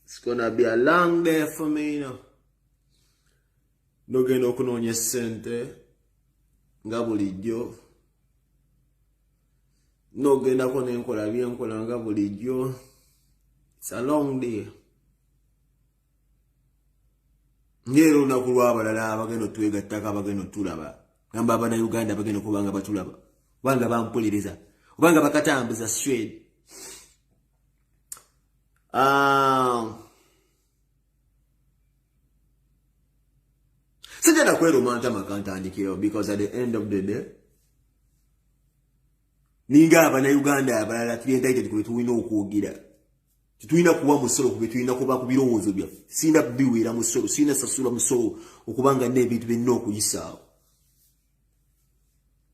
It's gonna be a long day for me. Nogenda okunoonya essente nga bulijjo, nogendako nenkola byenkola nga bulijjo. It's a long day. Ngera olunaku lw'abalala abagenda otwegattako, abagenda otulaba, gamba Abannayuganda abagenda okuba nga batulaba, obanga bampuliriza, obanga bakatambuza straight. Sijja kweruma ntama kantandikirawo, because at the end of the day ninga Abannayuganda abalala tuli entitled ku betulina okwogera. Tetulina kuwa musolo ku betulina kuba ku birowoozo byaffe. Sirina biweera musolo, sirina sasula musolo okubanga n'ebintu byonna okuyisaawo.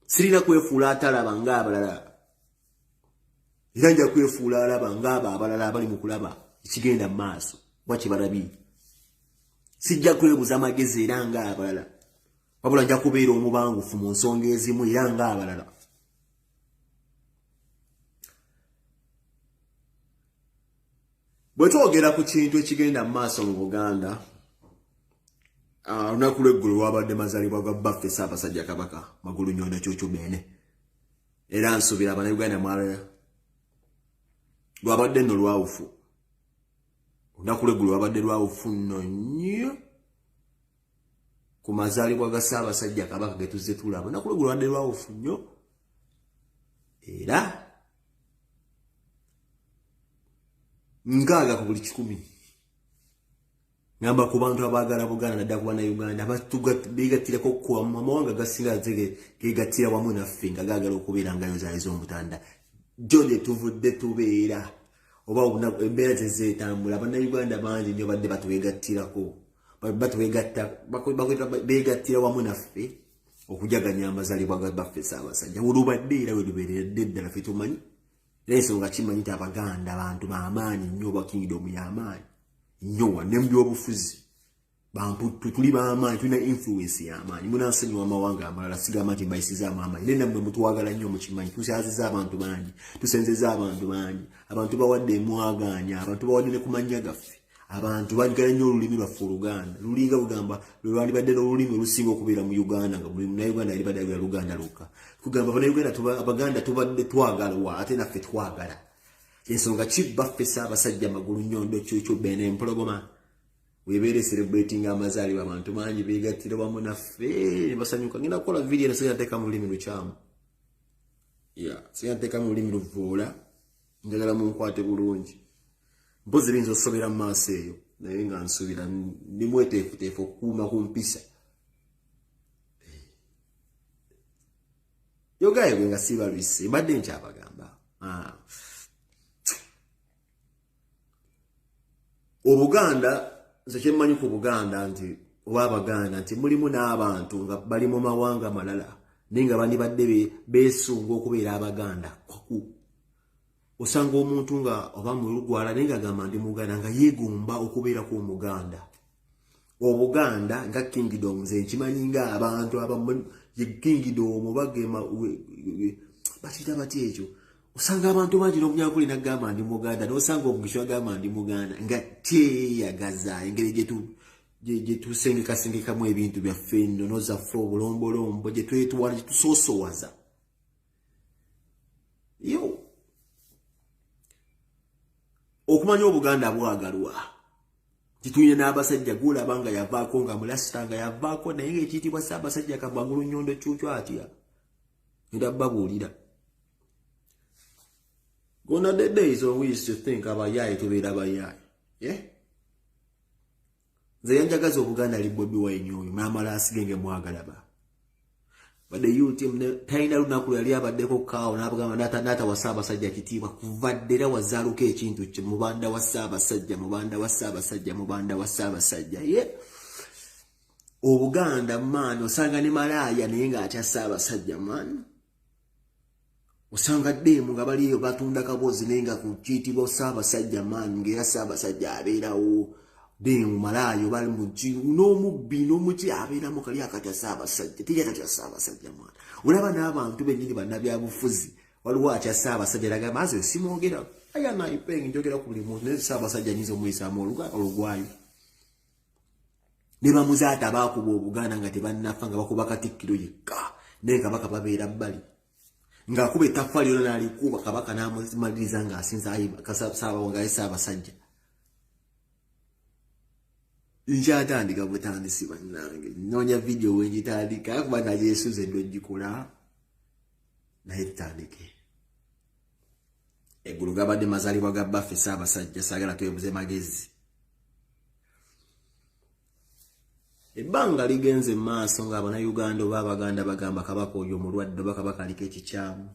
Sirina kwefuula atalaba ng'abalala, era nja kwefuula alaba ng'abo abalala abali mu kulaba ekigenda mu maaso oba kyebalabye. Sijja kwebuza magezi era ng'abalala, wabula nja kubeera omubangufu mu nsonga ezimu era ng'abalala. Bwe twogera ku kintu ekigenda mu maaso mu Buganda, olunaku lw'eggulo lwabadde mazaalibwa gwa bbaffe Ssaabasajja Kabaka Magulu Nyondo Kyukyu Beene, era nsuubira Abannayuganda mwala lwabadde nno lwawufu. Olunaku lw'eggulo lwabadde lwawufu nno nnyo ku mazaalibwa ga Ssaabasajja Kabaka ge tuzze tulaba. Olunaku lw'eggulo lwabadde lwawufu nnyo, era 60 ku buli 100 ngamba ku bantu abaagala Buganda, naddala ku Bannayuganda beegattirako kuwamu. Amawanga gasinga gegattira wamu naffe nga gaagala okubeera nga yozaayoza omutanda jo gye tuvudde tubeera oba embeera zezeetambula. Bannayuganda bangi nnyo badde batwegattirako, beegattira wamu naffe okujaganya amazaalibwa ga baffe Ssaabasajja. Olubadde era we lubeereredde ddala ffe tumanyi, era ensonga kimanyi nti Abaganda bantu bamaanyi nnyo, oba kingdom y'amaanyi nnyo ne mu byobufuzi. Bantu tuli bamaanyi, tulina influence y'amaanyi. Munansonyiwa amawanga amalala, sigamba nti mbayisizaamu amaanyi, naye nammwe mutwagala nnyo, mukimanyi. Tusyaziza abantu bangi, tusenzeza abantu bangi, abantu bawadde emwagaanya, abantu bawadde ne ku mannya gaffe. Abantu bagala nnyo olulimi lwaffe Oluganda, lulinga bugamba lwe lwandibadde n'olulimi olusinga okubeera mu Uganda, nga buli Munauganda yalibadde ayogera Luganda lwokka. Kugamba Bannayuganda, Abaganda tubadde twagalwa, ate naffe twagala. Ensonga kibbaffe Ssaabasajja Magulu Nyondo Kyukyu Beene Empologoma webeere celebrating amazaalibwa, abantu bangi begattira wamu naffe ne basanyuka. Ngenda kukola vidiyo eno, sigenda teeka mu lulimi lukyamu, ya sigenda teeka mu lulimi luvuula. Njagala munkwate bulungi. Mpozi biyinza okusobera mu maaso eyo, naye nga nsuubira ndi mweteefuteefu okukuuma ku mpisa yogaye bwe nga siibalwise. Mbadde nkyabagamba, Obuganda, nze kyemmanyi ku Buganda nti oba Abaganda nti mulimu n'abantu nga bali mu mawanga malala naye nga bandibadde beesunga okubeera Abaganda. Kwaku osanga omuntu nga oba mulugwala naye nga agamba ndi Muganda, nga yeegomba okubeerako Omuganda. Obuganda nga kingdom, nze nkimanyi nga abantu abamu ye kingdom bagema bakiyita batya ekyo. Osanga abantu bangi n'Omunyankole nagamba ndi Muganda, n'osanga Omugisho agamba ndi Muganda, nga kyeyagaza engeri gye tusengekasengekamu ebintu byaffe, ennono zaffe, obulombolombo gye twetwala, gye tusoosowaza yo. Okumanya Obuganda bwagalwa, titulina n'abasajja gwolaba nga yavaako nga mulasita nga yavaako, naye ngaekiyitibwa Ssaabasajja Kabangulu Nyondo Kyukyu atya. Ngenda babuulira, gone are the days when we used to think abayaaye tubeera abayaaye. Yeah, nze yanjagaza Obuganda ali Bobi Wine oyo n'amala asigenge mwagalaba badde UTM talina lunaku yali abaddeko kaawo n'abagamba n'atawa Ssaabasajja kitiibwa. Kuva dda era wazaaluka ekintu kye mubanda wa Ssaabasajja, mubanda wa Ssaabasajja, mubanda wa Ssaabasajja. Ye Obuganda maani, osanga ne malaaya naye ng'atya Ssaabasajja. Maani osanga ddeemu nga bali eyo batunda kaboozi, naye nga ku kiyitibwa Ssaabasajja maani, ng'era Ssaabasajja abeerawo. Ddeemu malaayo bali muki n'omubbi n'omuki abeeramu kali akatya Ssaabasajja, teri atatya Ssaabasajja. Mwana olaba n'abantu bennyini bannabyabufuzi, waliwo atya Ssaabasajja, lagamba aze simwogera. Aya naipeng njogera ku buli muntu, naye Ssaabasajja nyinza omuyisaamu olugwayo. Ne bamuzaata baakuba Obuganda nga tebannafa, nga bakuba Katikkiro yekka, naye Kabaka babeera bbali ng'akuba ettaffaali lyona n'alikuba, Kabaka n'amumaliriza ng'asinza nga ye Ssaabasajja. Nkyatandika butandisi, bannange, nnoonya vidiyo wengitandika kuba nagyesuze dde ogikola, naye tutandike. Eggulu gabadde mazaalibwa ga bbaffe Ssaabasajja. Saagala twebuze magezi. Ebbanga ligenze maaso nga Abannayuganda oba Abaganda bagamba Kabaka oyo omulwadde oba Kabaka aliko ekikyamu.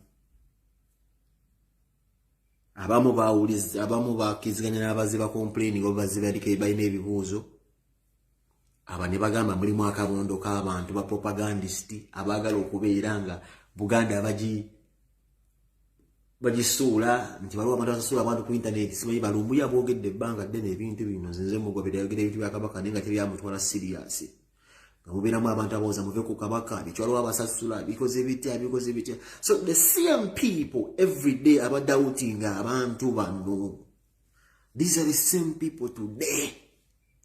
Abamu bawuliza, abamu bakkiriziganya n'abazze bacomplaining oba bazze baliko balina ebibuuzo. Aba ne bagamba mulimu akabondo k'abantu ba propagandist abaagala okubeera nga Buganda bagisuula nti waliwo abantu abasasula abantu ku intaneti. Simanyi balumbuye aboogedde ebbanga ddene ebintu bino. Nze mugobera yayogera ebintu bya Kabaka naye nga tebyamutwala serious, nga mubeeramu abantu abawooza muve ku Kabaka, biki, waliwo abasasula, bikoze bitya, bikoze bitya. So the same people every day abadoubtinga abantu bano, these are the same people today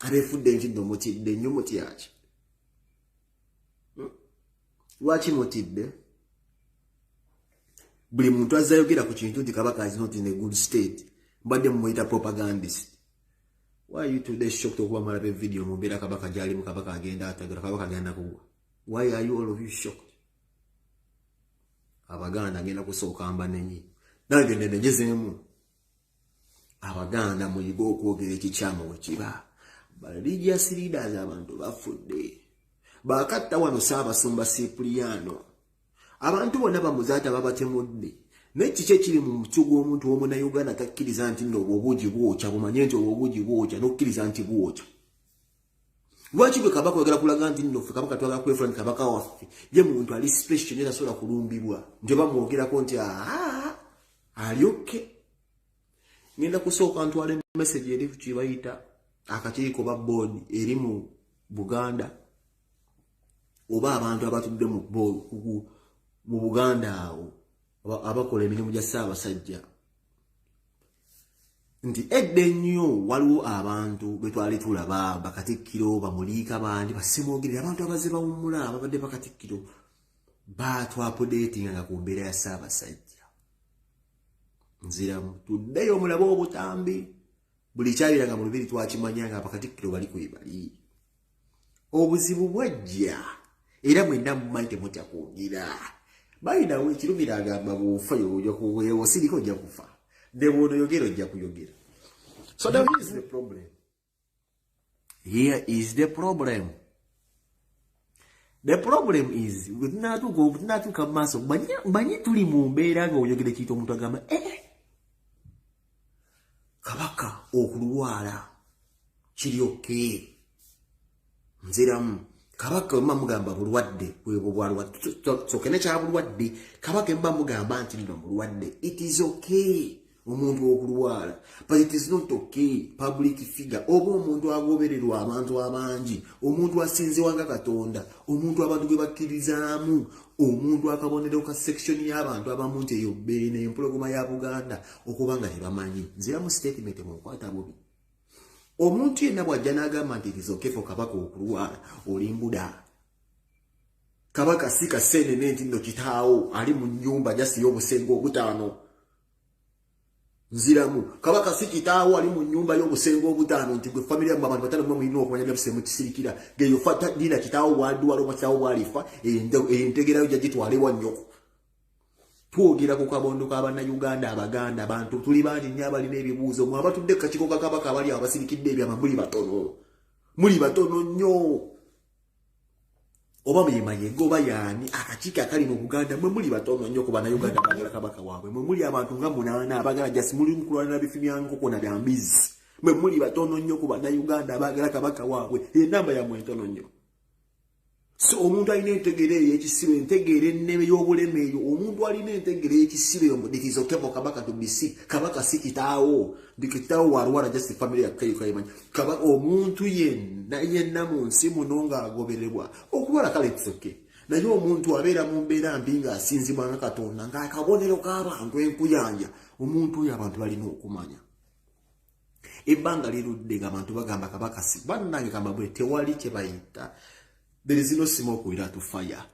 abeefudde nti nno mutidde nnyo. Mutyaki? Lwaki mutidde? Buli muntu azze ayogera ku kintu nti Kabaka is not in a good state, mbadde mumuyita propagandist. Why are you today shocked okuba mulaba evidiyo mu mbeera Kabaka gyalimu? Kabaka agenda atagera, Kabaka agenda kugwa. Why are you all of you shocked? Abaganda agenda kusooka mbanenyi, nange nenegezeemu. Abaganda muyige okwogera ekikyamu wekiba. Religious leaders, abantu bafudde, bakatta wano Saabasumba Sipuliano, abantu bonna bamuzaata babatemudde, naye kiki ekiri mu mutwe gw'omuntu w'omunauganda takkiriza nti nno obwo obuugi bwokya? Bumanye nti obwo obuugi bwokya, n'okkiriza nti bwokya. Lwaki gwe Kabaka oyagala kulaga nti nno ffe Kabaka twagala kwefula nti Kabaka waffe ye muntu ali special, naye tasobola kulumbibwa, nti oba mwogerako nti aa ali okay? Ngenda kusooka ntwala emessage eri kibayita akakiiko ba board eri mu Buganda oba abantu abatudde mu Buganda awo abakola emirimu gya Ssaabasajja, nti edda ennyo waliwo abantu betwali tulaba bakatikkiro, bamuliika bandi, basimwogerera, abantu abazze bawummula ababadde bakatikkiro batwaupdatinga nga ku mbeera ya Ssaabasajja. Nziramu, tuddeyo omulabe obutambi. Buli kyabiranga mu lubiri twakimanya nga abakatikkiro bali kwebali. Obuzibu bwajja era mwenna mumanyi, temutya kwogera. Balinawo ekirumira agamba bw'ofa osirika ojja kufa, ne bw'onoyogera ojja kuyogera. So now here is the problem, here is the problem. The problem is tunatuuka mu maaso, manyi tuli mu mbeera nga oyogera ekintu omuntu agamba, eh, Kabaka okulwala kiri okay. Nziramu, Kabaka wemba mugamba bulwadde bwebwo bwalwadde, soke nekyabulwadde. Kabaka emba mugamba nti nno mulwadde, it is okay omuntu okulwala, but it is not okay public figure oba omuntu agobererwa abantu abangi, omuntu asinziwa nga Katonda, omuntu abantu gwe bakkirizaamu, omuntu akabonero ka section y'abantu abamu nti eyo beene empologoma ya Buganda, okuba nga tebamanyi. Nziramu statement, munkwata bubi. Omuntu yenna bw'ajja n'agamba nti it is okay for Kabaka okulwala, olimbuda. Kabaka si kaseenene nti nno kitaawo ali mu nnyumba jasi y'obusenge obutaano. Nziramu, Kabaka si kitaawo ali mu nnyumba y'obusenge obutaano nti gwe family yammwe abantu bataano mwe mulina okumanya byabuse mukisirikira geyo fata dina kitaawo bw'addwala oba kitaawo bw'alifa, entegerayo gya gitwale wa nnyoko. Twogera ku kabondo k'Abannayuganda Abaganda. Abantu tuli bangi nnyo abalina ebibuuzo. Mwe abatudde ku kakiiko ka Kabaka abali awo abasirikidde ebyama, muli batono, muli batono nnyo. Oba muyemayenga oba yaani akakiiko akali mu Buganda, mwe muli batono nnyo ku Bannayuganda abagala Kabaka waabwe. Mwe muli abantu nga munaana abagala jasi muli mukulwana bifi bya nkoko na bya mbizi. Mwe muli batono nnyo ku Bannayuganda abagala Kabaka waabwe. Enamba yammwe ntono nnyo. So omuntu alina entegeera eyo ekisibo, entegeera ennebe y'obulema eyo, omuntu alina entegeera ey'ekisibo eyo, it is okay for Kabaka to be sick. Kabaka si kitaawo ndi kitaawo walwala just family yakkayimanyi. Kabaka, omuntu yenna yenna mu nsi muno ng'agobererwa okulwala, kale it's okay, naye omuntu abeera mu mbeera mbi ng'asinzibwa nga Katonda, ng'akabonero k'abantu enkuyanja, Omuntu oyo abantu balina okumanya. Ebbanga lirudde nga abantu bagamba Kabaka si bannange kambabwe tewali kye bayita. There is no smoke without fire.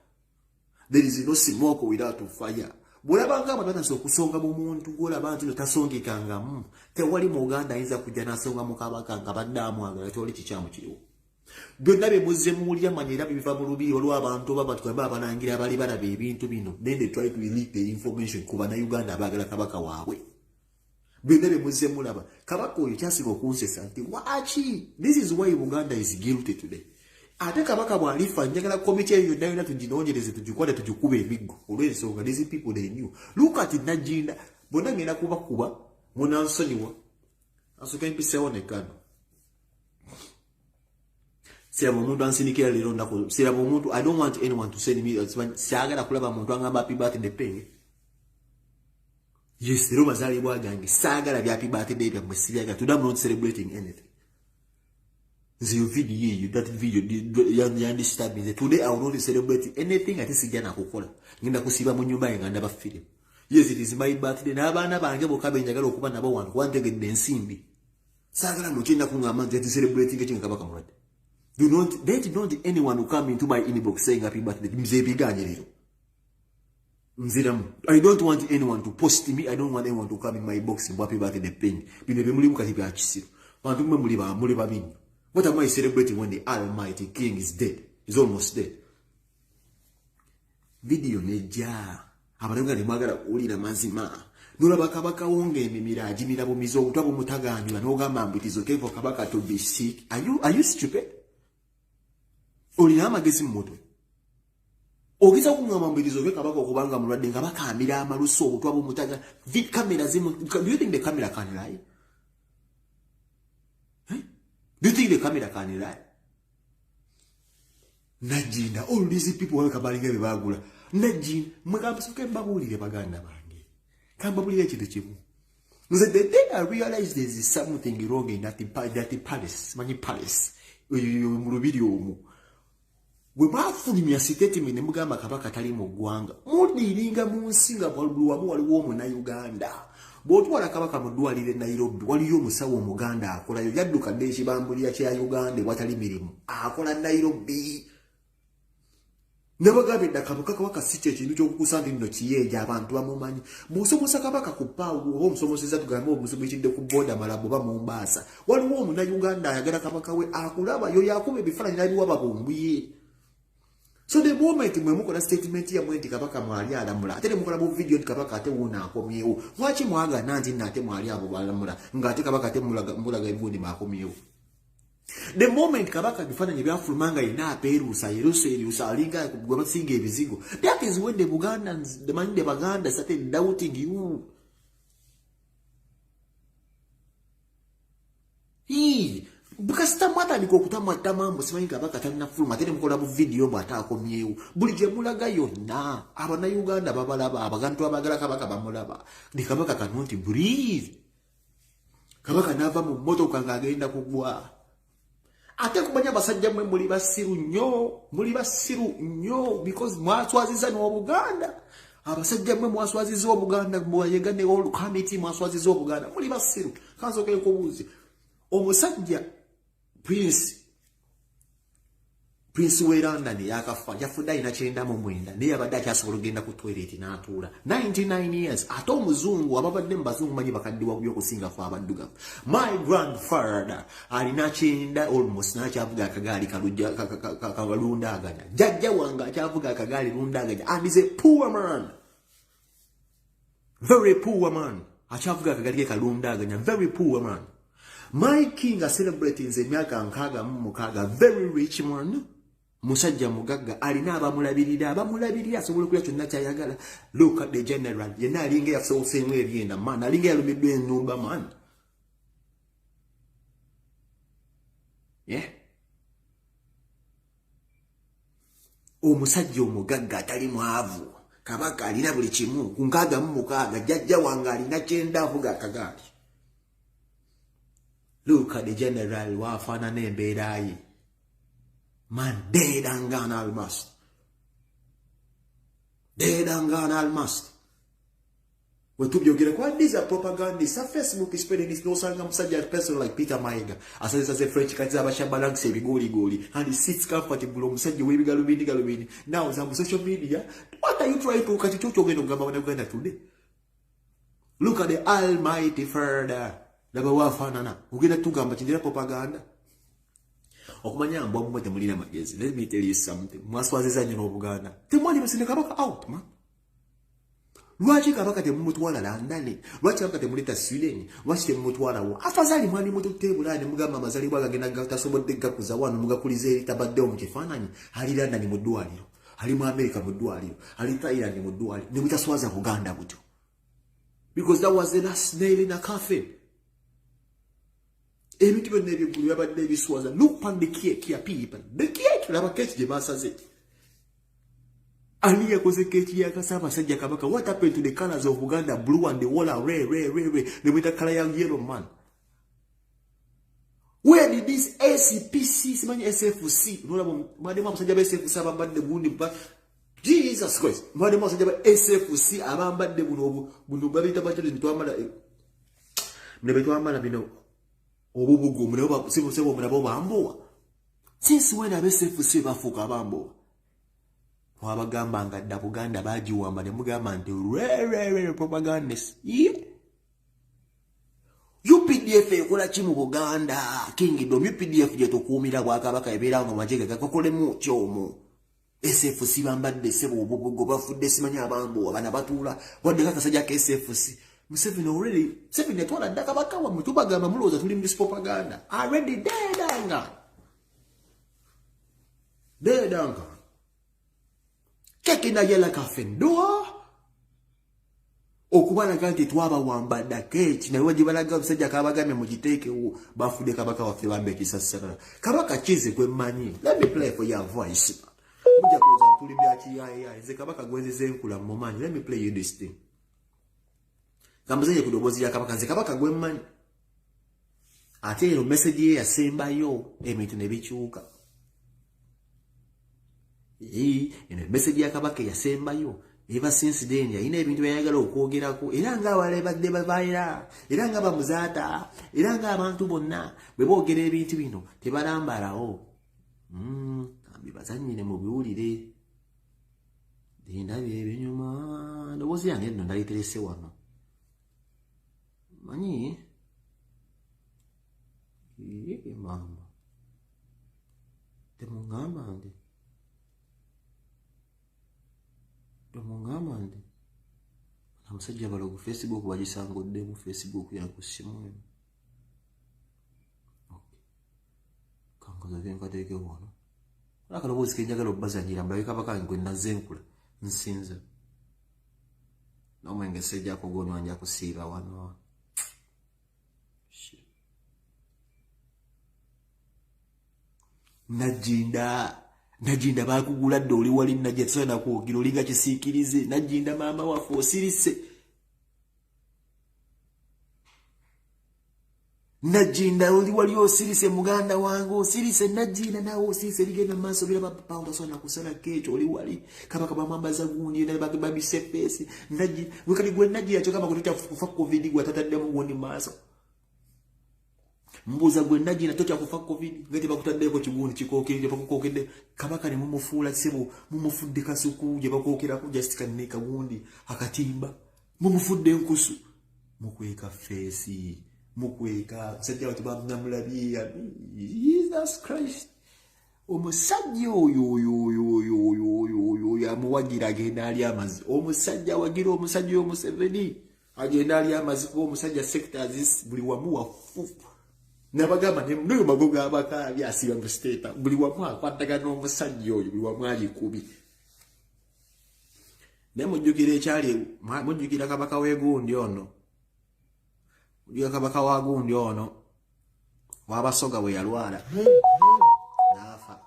There is no smoke without fire. Bw'olabanga abantu batandise okusonga mu muntu gw'olaba nti no tasongekangamu, tewali Muganda ayinza kujja n'asonga mu Kabaka nga badde amwagala, tewali kikyamu kiriwo. Byonna bye muzze muwulira manya era biva mu lubiri. Waliwo abantu oba batugambe abalangira abali balaba ebintu bino, then they try to leak the information ku Bannayuganda abaagala Kabaka waabwe. Byonna bye muzze mulaba, Kabaka oyo kyasinga okunsesa nti waki, this is why Buganda is guilty today. Ate Kabaka bw'alifa, njagala komiti eyo yonna yonna tuginoonyereze, tugikwate, tugikube emiggo, olw'ensonga these people, they knew. Look at Najinda, bonna ngenda kubakuba, munansonyiwa. Asooka mpiseewo ne kano. Siraba omuntu ansinikira leero nnaku, siraba omuntu. I don't want anyone to send me. Saagala kulaba muntu angamba happy birthday penge. Yes, leero mazaalibwa gange, saagala bya happy birthday byammwe, sibyagala. Today I'm not celebrating anything. Nze yo video eyo, that video yandisturbinze. Today I will not celebrate anything, ate sijja nakukola, ngenda kusiiba mu nyumba yange nga ndaba film. Yes, it is my birthday, n'abaana bange bokka benjagala okuba nabo wano, kuba ntegedde ensimbi. Saagala muntu yenna kuŋŋamba nti ati celebrating ekinga Kabaka mulwadde. Do not let not anyone who come into my inbox saying happy birthday. Nze ebiganye leero nziramu. I don't want anyone to post me. I don't want anyone to come in my box mbu happy birthday peng. Bino byemulimu kati bya kisiru. Bantu mwe muli ba muli babi nnyo. What am I celebrating when the almighty king is dead, is almost dead? Video nejja, abantu nga nemwagala kuwulira mazima. Nolaba Kabaka wo ng'emimiro agimira bumizi, obutwa bumutaganyula, n'ogamba mbu it is okay for Kabaka to be sick. Are you stupid? Olina amagezi mu mutwe? Ogeza kuŋŋamba mbu it is okay Kabaka okubanga mulwadde, nga bakamira amalusu, obutwa bumutaga, kamera zimu? Do you think the camera can lie? Eh? Do you think the camera can lie? Najinda, all these people wabeka balinga bye bagula. Najinda, mwe kambasoke mbabuulire, baganda bange, kambabuulire ekintu kimu. Nze the day I realized there is something wrong in that palace, manyi palace oyo mu lubiri omwo, bwe bafulumya statement ne mugamba Kabaka tali mu ggwanga, mudiringa mu nsi nga buli wamu waliwo Omunnayuganda. Bw'otwala Kabaka mu ddwaliro e Nairobi, waliyo omusawo Omuganda akolayo, yadduka dda ekibambulira kya Uganda ewatali mirimu, akola Nairobi. Nabagambye dda, Kabaka, Kabaka si kyekintu kyokukusa nti nno kiyeeja abantu bamumanyi. Bw'osomosa Kabaka ku paawu, oba omusomoseza, tugambe omusomekidde ku boda Malabo oba Mombaasa, waliwo Omunnayuganda ayagala Kabaka we akulaba yo, yakuba ebifaananyi nabiwa babumbuye. So the moment mwe mukola statement yammwe nti Kabaka mwali alamula, ate ne mukola bu video nti Kabaka ate wuuno akomyewo, lwaki mwagaana nti nno ate mwali abo balamula, ng'ate Kabaka ate mulaga egundi maakomyewo? The moment Kabaka ebifaananyi byafuluma nga yenna apeeruusa, yerusa eryusa, alinga gwe basiiga ebizigo, that is when the Bugandans, the manyi the Baganda started doubting you. Kasita mwatandika okutamwatama mbu simanyi Kabaka tannafuluma, ate ne mukola bu vidiyo mbu ate akomyewo, buli gye mulaga yonna Abannayuganda babalaba, abantu abaagala Kabaka bamulaba. Ne Kabaka kano nti breathe, Kabaka n'ava mu mmotoka ng'agenda kugwa. Ate kumanya abasajja mmwe muli basiru nnyo, muli basiru nnyo, because mwaswaziza n'Obuganda. Abasajja mmwe mwaswaziza Obuganda, mwayega ne olkamiti, mwaswaziza Obuganda, muli basiru. Kansooke nkubuuze, omusajja Prince we London yakafa, yafudde alina 99, naye yabadde akyasobola okugenda ku toilet n'atuula, 99 years. Ate omuzungu, ababadde mu bazungu manyi bakaddiwa bubi okusinga fe abaddugavu. My grandfather alina 90 almost, n'akyavuga akagaali kalundaganya. Jjajja wange akyavuga akagaali lundaganya, and is a poor man, very poor man, akyavuga akagaali ke kalundaganya, very poor man. My king celebrating emyaka 66, very rich man, musajja mugagga, alina abamulabirira, abamulabirira, asobola okulya kyonna kyayagala. Look at the general, yenna alinga yasowoseemu ebyenda, man, alinga yalumiddwa ennumba, man. Yeah, omusajja omugagga atali mwavu, Kabaka alina buli kimu ku 66, jjajja wange alina 90, avuga akagaali. Look at the general, waafaanana embeera ye, man, dead and gone almost, dead and gone almost. Wetubyogera kwa these are propaganda. Facebook is spreading this. Nosanga musajja person like Peter Mayiga asaze French kati abashabalance ebigoli goli and he sits comfortable omusajja w'ebigalubindi galubindi. Now za social media, what are you trying to kati chocho ogenda okugamba bannayuganda today? Look at the almighty further. Laba wafaanana ogenda tugamba kindira propaganda. Okumanya mbwa mmwe temulina magezi. Let me tell you something. Mwaswaziza nnyo n'Obuganda. Temwali basinde Kabaka out, man. Lwaki Kabaka temumutwala London? Lwaki Kabaka temuleta Sweden? Lwaki temumutwala wa? Afazali mwani mututte Bulaaya ne mugamba amazaalibwa gagenda gatasobodde gakuza wano mugakuliza eri tabaddewo mu kifaananyi. Ali London mu ddwaliro, ali mu America mu ddwaliro, ali Thailand mu ddwaliro. Ne mutaswaza Buganda butyo. Because that was the last nail in a coffin. Ebintu byonna ebyeggulu byabadde ebiswaza. Look on the cake ya people. The cake, laba cake gye basaze. Ani yakoze keeki ya Ssaabasajja Kabaka? What happened to the colors of Uganda? Blue and the wall are red, red, red, red. Ne mwita color ya yellow, man. Where did this ACPC, simanyi SFC, nolaba mwaddemu abasajja ba SFC abambadde gundi ba Jesus Christ. Mwaddemu abasajja ba SFC abambadde buno buno babiyita batya twamala bino bye twamala bino obubugu munabo sebo sebo munabo bambowa. Since when abe SFC bafuuka abambowa? Mwabagamba nga dda Buganda bagiwamba ne mugamba nti re propagandist. Yeah. UPDF ekola ki mu Buganda Kingdom? UPDF gye tukuumira bwakabaka ebeera nga magye gagakolemu kyomu. SFC bambadde sebo obubugo bafudde simanyi abambowa bana batuula wadde akasajja ka SFC. Museveni already, Museveni yatwala dda Kabaka wammwe. Tubagamba mulowooza tuli mu propaganda. Already dead anga. Dead anga. Keki na yela kafendoa. Okubalaga nti twabawamba dda keeki naye wagibalaga omusajja kabagamye mugiteekewo bafudde Kabaka waffe bambe ekisassalala. Kabaka kize gwe mmanyi. Let me play for your voice. Mujja kulowooza tuli bya kiyayiyayi. Nze Kabaka gwe nzize nkula mumanyi. Let me play you this thing. Kambuzenye ku ddoboozi lya Kabaka. Nze Kabaka gwe mmanyi. Ate ero message ye yasembayo ebintu ne bikyuka. Eno message ya Kabaka yasembayo. Ever since then yalina ebintu byayagala okwogerako era ng'abalala badde babaira era nga bamuzaata era ng'abantu bonna bwe boogera ebintu bino tebalambalawo. Kambi bazannyire mu biwulire. Ndabye ebinyuma. Ndowooza yange nno ndaliterese wano. Manyi maama temuŋŋamba nti omusajja balogo Facebook bagisanguddemu Facebook yanku ssimu eno. Kankoze nkateeke wano. Akaloboozi ke njagala obbazanyira mulabe Kabaka gwe nazze nkula nsinza. N'omwenge sejja kugunywa nja kusiiba wano. Najinda bakugula dda oli wali najja tusobola nakwogera olinga kisiikirize. Najinda maama waffe osirise. Najinda oli wali osirise muganda wange osirise. Najinda naawe osirise ligenda mu maaso biraba papa otasobola nakusala keeki oli wali. Kabaka bamwambaza gundi babisse feesi. Kati gwe Najinda kyogamba gwe totya kufa COVID gwe atataddemu gundi mu maaso. Mbuuza gwe Najinda totya kufa COVID nga tebakutaddeko kigundi kikookere gye bakukookedde. Kabaka ne mumufuula ssebo mumufudde kasuku gye bakookerako just kanne kagundi akatimba. Mumufudde enkusu. Mukweka feesi. Mukweka musajja watu bamulabye. Jesus Christ. Omusajja oyo oyo oyo oyo oyo oyo oyo oyo amuwagira agenda ali amazzi. Omusajja awagira omusajja oyo Museveni agenda ali amazzi kuba omusajja sectors buli wamu wafu. Nabagamba n'oyo magogo abakaabye asiba mu state buli wamu akwatagana n'omusajja oyo buli wamu alikubi. Naye mujjukira ekyali mujjukira Kabaka w'egundi ono. Mujjukira Kabaka wa gundi ono w'Abasoga bwe yalwala n'afa.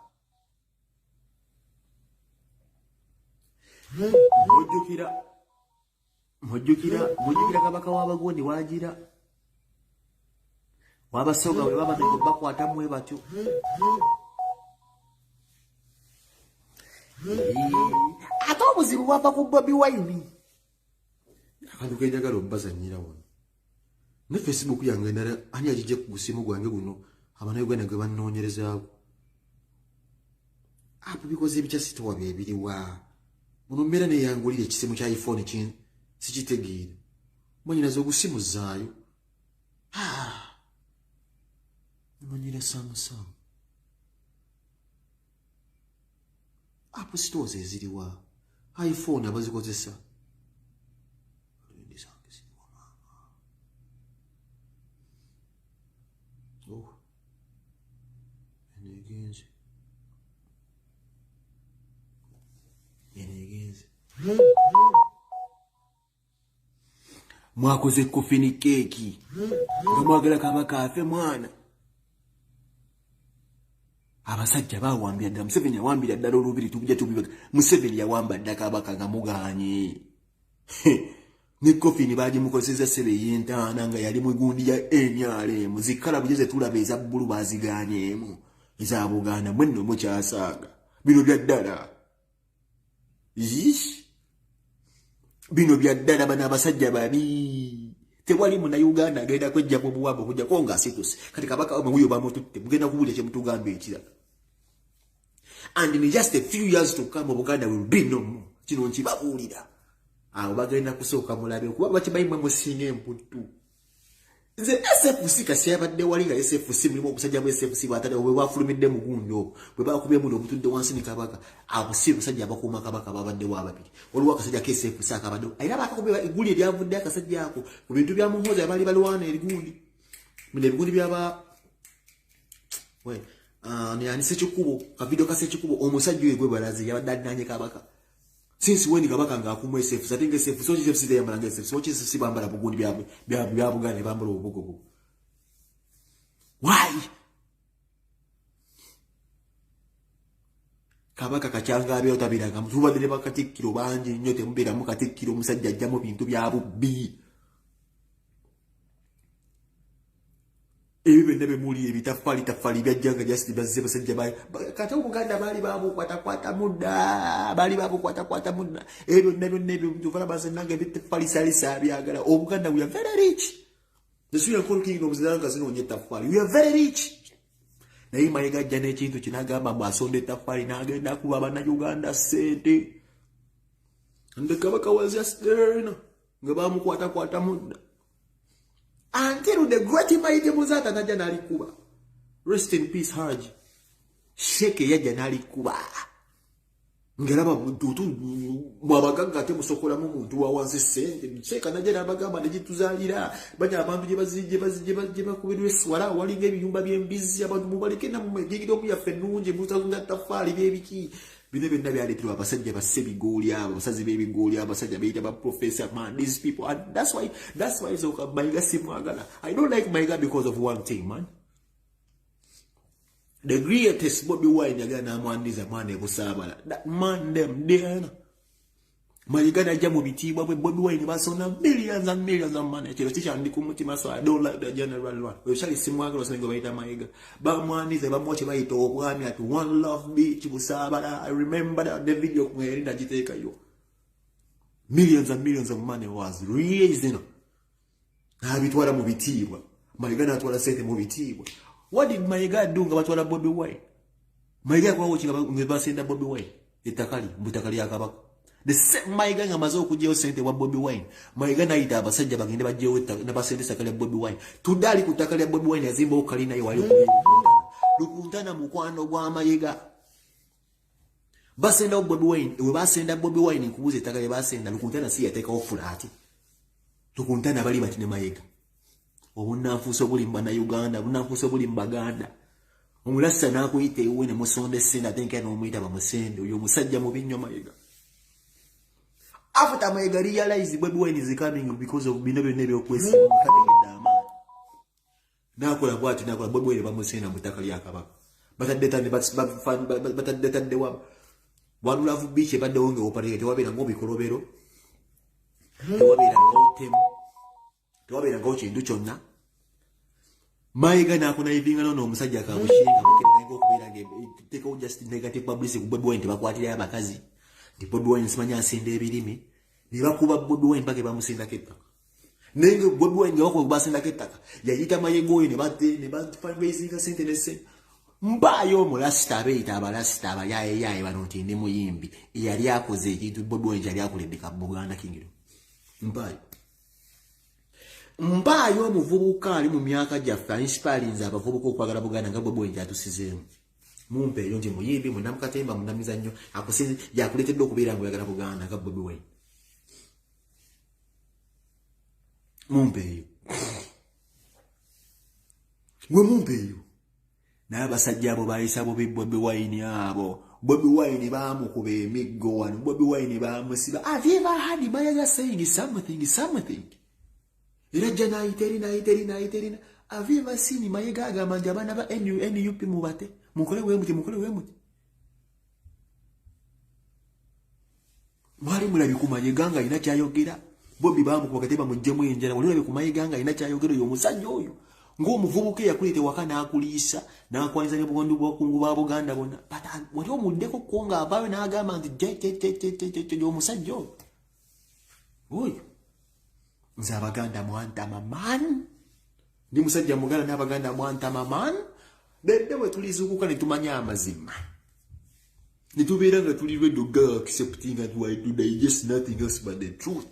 Mujjukira Kabaka w'Abagundi wagira Wabasoga bwe baba bakwata mwe batyo. Ate obuzibu bwava ku Bobi Wine. Akantu kenjagala obbazannyira wano. Ne Facebook yange endala ani agijje ku gusimu gwange guno Abannayuganda gwe bannoonyerezaako. App bikoze ebitya sitowa byebiriwa. Muno mbeera neyangulira ekisimu kya iPhone sikitegeera. Mwanyinaze ogusimu zzaayo. Manyira Samsung. App stores eziriwa. iPhone abazikozesa. Oh. Enegenze. Enegenze. Mwakoze coffee cake. Nga mwagala kabaka afe mwana. Abasajja bawambira ddala Museveni yawambira ddala olubiri tujja tubibaga. Museveni yawamba dda kabaka nga muganye. Ne coffee bagimukozesa ssebe y'entaana nga yali mu gundi ya NRM. Zikala bugeze tulaba eza bbulu baziganyeemu. Eza Buganda mwe nno mukyasaaga. Bino bya ddala. Yish. Bino bya ddala bano abasajja babi. Tewali munnayuganda agenda kwejja mu buwambe okujjako ng'asituse. Kati kabaka wamwe wuyo bamututte, mugenda kuwulira kye mutugamba ekirala. And in just a few years to come, Buganda will be no more. Kino nkibabuulira. Awo bagenda kusooka mulabe kuba bakimanyi mwe musinga emputtu. Nze SFC kasi yabadde wali nga SFC mulimu obusajja bwa SFC bwatadde bwe bwafulumidde mu gundi obwo bwe bakubye muno obutudde wansi ne kabaka. Abo si basajja abakuuma kabaka babaddewo ababiri. Waliwo akasajja ka SFC akabaddewo. Era bakakubye egguli eryavudde akasajja ako ku bintu bya Muhoozi abaali balwana ebigundi. Bino ebigundi byaba ani Ssekikubo, kavidiyo ka Ssekikubo omusajja oyo gwe balaze yabadde alinaanye kabaka. Since when kabaka ng'akuuma SFC, ate nga SFC, so SFC teyambala nga SFC, so SFC bambala bugundi bya Buganda ne bambala obugogo. Why? Kabaka kakyanga abeera tabiranga, tubadde ne bakatikkiro bangi nnyo temubeeramu katikkiro omusajja ajjamu bintu bya bubbi. Ebyo byonna bye muli ebitafaali tafaali byajjanga just bazze basajja kati Obuganda baali babukwatakwata mudda, baali babukwatakwata mudda. Ebyo byonna byonna ebyo tuvala bazenanga ebitafaali salisa byagala. Obuganda we are very rich. The Sudan Coal Kingdom zinanga zinoonya ettaffaali. We are very rich. Naye Mayiga ajja n'ekintu kinagamba mbu asonda ettaffaali n'agenda kuba Bannayuganda ssente. And the Kabaka was just there, nga bamukwatakwata mudda. Until the great Mighty Muzata najja n'alikuba. Rest in peace Haji. Sheke yajja n'alikuba. Ngalaba tutu mwabagagga ate musokolamu muntu wa wansi ssente. Sheke najja n'abagamba ne gituzaalira. Banya abantu gye bakubirwa eswala walinga ebiyumba by'embizzi abantu mubaleke nammwe kingdom yaffe ennungi mutazunda ttaffaali by'ebiki. Bino byonna byaleeterwa abasajja bassebigooli abo, abasazi b'ebigooli, abasajja beyita ba professor. Man, these people, and that's why Zoka Mayiga simwagala. I don't like Mayiga because of one thing, man. The greatest Bobi Wine yagala n'amwaniriza mwana ebusaabala. That man them there. Mayiga najja mu bitiibwa bwe Bobi Wine basona millions and millions of money. Kino kikyandi ku mutima, so I don't like the general one. Oyo kyali simwagala osange bayita Mayiga. Bamwaniriza bamuwa kye bayita obwami at One Love Beach Busaabala. I remember that the video kumwe nagiteekayo. Millions and millions of money was raised. N'abitwala mu bitiibwa. Mayiga n'atwala ssente mu bitiibwa. What did Mayiga do nga batwala Bobi Wine? Mayiga yakolawo ki nga basenda Bobi Wine? Ettaka lye, mu ttaka lya Kabaka. The same Mayiga nga amaze okuggyayo ssente wa Bobi Wine. Mayiga n'ayita abasajja bagende baggyewo ettaka ne basenda ettaka lya Bobi Wine. Tudde ali ku ttaka lya Bobi Wine yazimbawo kalina ye wali okubeera. Lukuntana mukwano gwa Mayiga. Basenda Bobi Wine, we basenda Bobi Wine nkubuuza ettaka lye basenda Lukuntana si yateekawo fulaati. Lukuntana bali bati ne Mayiga. Obunnanfuusi obuli mu Bannayuganda, obunnanfuusi obuli mu Baganda. Omulassa n'akuyita ewuwe ne musonda essente ate nkera n'omuyita bamusende. Oyo omusajja mubi nnyo Mayiga. After Mayiga realized Bobi Wine is coming because of bino byonna ebyokwesiima kategedde amaanyi. N'akola bw'ati n'akola Bobi Wine bamusenda mu ttaka lya Kabaka. Batadde tadde wa One Love Beach ebaddewo ng'ewopateeka tewabeerangawo bikolobero, tewabeerangawo ttemu, tewabeerangawo kintu kyonna. Mayiga n'akonayivinga n'ono omusajja Kabushenga mukerenga okubeera ng'eteekawo just negative publicity ku Bobi Wine tebakwatirayo abakazi. Nti Bobi Wine simanyi asenda ebirime. Ne bakuba Bobi Wine mpaka bamusindako ettaka. Naye nga Bobi Wine nga bakuba basindako ettaka, yayita Mayega oyo ne bafundraisinga sente ne sente. Mbaayo omulasita abeeyita abalasita abayaayeyaye bano nti ndi muyimbi eyali akoze ekintu Bobi Wine kyali akoledde ka Buganda Kingdom. Mbaayo. Mbaayo omuvubuka ali mu myaka gyaffe ainspirinze abavubuka okwagala Buganda nga Bobi Wine kyatusizeemu. Mumpe eyo nti muyimbi, munnamukatemba, munnamizannyo, akusinze yakuleetedde okubeera ng'oyagala Buganda nga Bobi Wine. Mumpe eyo. Gwe mumpe eyo. Naye abasajja abo bayisa bubi Bobi Wine abo. Bobi Wine baamukuba emiggo wano. Bobi Wine baamusiba. Have you ever heard Mayega saying something, something? Era ajja n'ayita eri, n'ayita eri, n'ayita eri. Have you ever seen Mayega agamba nti abaana ba NUP mubate? Mukole bwe muti, mukole bwe muti. Mwali mulabye ku Mayega ng'alina ky'ayogera. Bobi baamukuba kati bamuggyemu enjala. Wali olabye ku Mayega ng'alina ky'ayogera oyo omusajja oyo. Ng'omuvubuka eyakuleeta ewaka n'akuliisa, n'akwaniza ne bugondi bw'abakungu ba Buganda bonna. But wali omuddeko ko ng'avaayo n'agamba nti je, je, je, je, je, je, je, omusajja oyo. Oyo. Nze Abaganda mwantama man. Ndi musajja Muganda n'Abaganda mwantama man. Bedde bwe tulizuukuka ne tumanya amazima. Ne tubeera nga tuli ready to accepting and why do digest nothing else but the truth.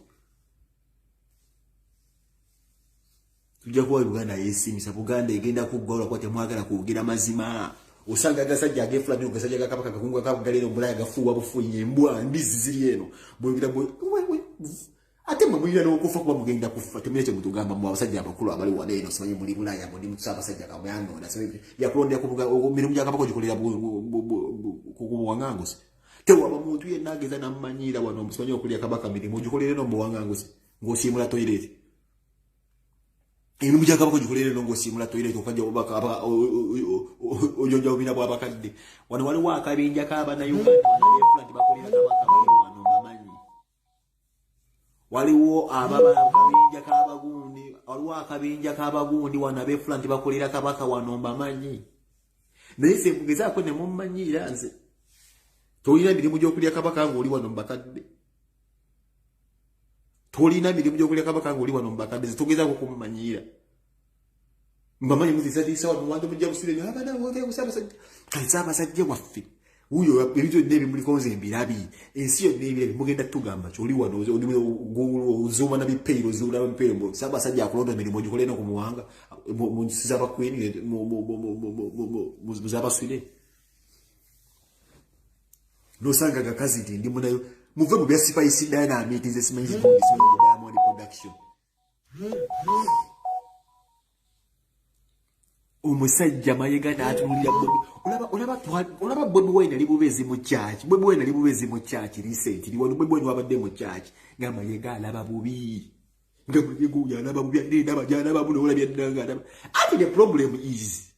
Tujja kuba Uganda yeesiimisa, Buganda egenda kuggwa olwakuba temwagala kwogera mazima. Osanga agasajja ageefula nnyo, agasajja ga Kabaka Kakungu ga galera omulaya gafuuwa bufuuyi, embwa mbizzi ziri eno. Mwogera we, ate mwe mulina n'okufa kuba mugenda kufa, temulina kye mutugamba mmwe abasajja abakulu abali wano eno, simanyi muli Bulaaya, muli mu Ssaabasajja kamuyanoona, simanyi yakulondera ku mirimu gya Kabaka ogikolera ku buwaŋŋanguse. Tewaba muntu yenna ageza n'amumanyiira wano, simanyi okulya Kabaka mirimu ogikolere no mu buwaŋŋanguse ng'osiimula toyireti. Emirimu gya Kabaka ogikolere no ng'osiimula toyireti okajja ojonja bubina bw'abakadde. Wano waliwo akabinja k'Abannayuganda abeefula nti bakolera Kabaka bali wano mbamanyi. Waliwo akabinja k'abagundi, waliwo akabinja k'abagundi wano abeefula nti bakolera Kabaka wano mbamanyi. Naye nze mugezaako ne mummanyiira nze. Tolina mirimu gy'okulya Kabaka ng'oli wano mu bakadde. Tolina mirimu gy'okulya Kabaka ng'oli wano mu bakadde, nze togezaako kummanyiira. Mbamanyi mutiisatiisa wano mu bantu mujja busire nnyo, abaana boogera ku Ssaabasajja. Kale Ssaabasajja waffe wuuyo ebintu byonna ebimuliko nze mbirabi, ensi yonna ebirabi, mugenda tugamba ki oli wano ozuuma na bipeiro, ozuula bipeiro, mbu Ssaabasajja akulonda emirimu ogikole eno ku muwanga, mu nsi z'abakwini, mu z'abaswire. N'osanga agakazi nti ndi munayo, muve mu bya Spice Diana amiiti nze simanyi zigundi, simanyi Diamond Production. Omusajja Mayega n'atunuulira Bobi. Olaba Bobi Wine ali bubeezi mu church. Bobi Wine ali bubeezi mu church recently. Wano Bobi Wine wabadde mu church. Nga Mayega alaba bubi. Nga Mayega oyo alaba bubi, alina endaba gy'alaba buno, olabye ddanga alaba. Ati the problem is,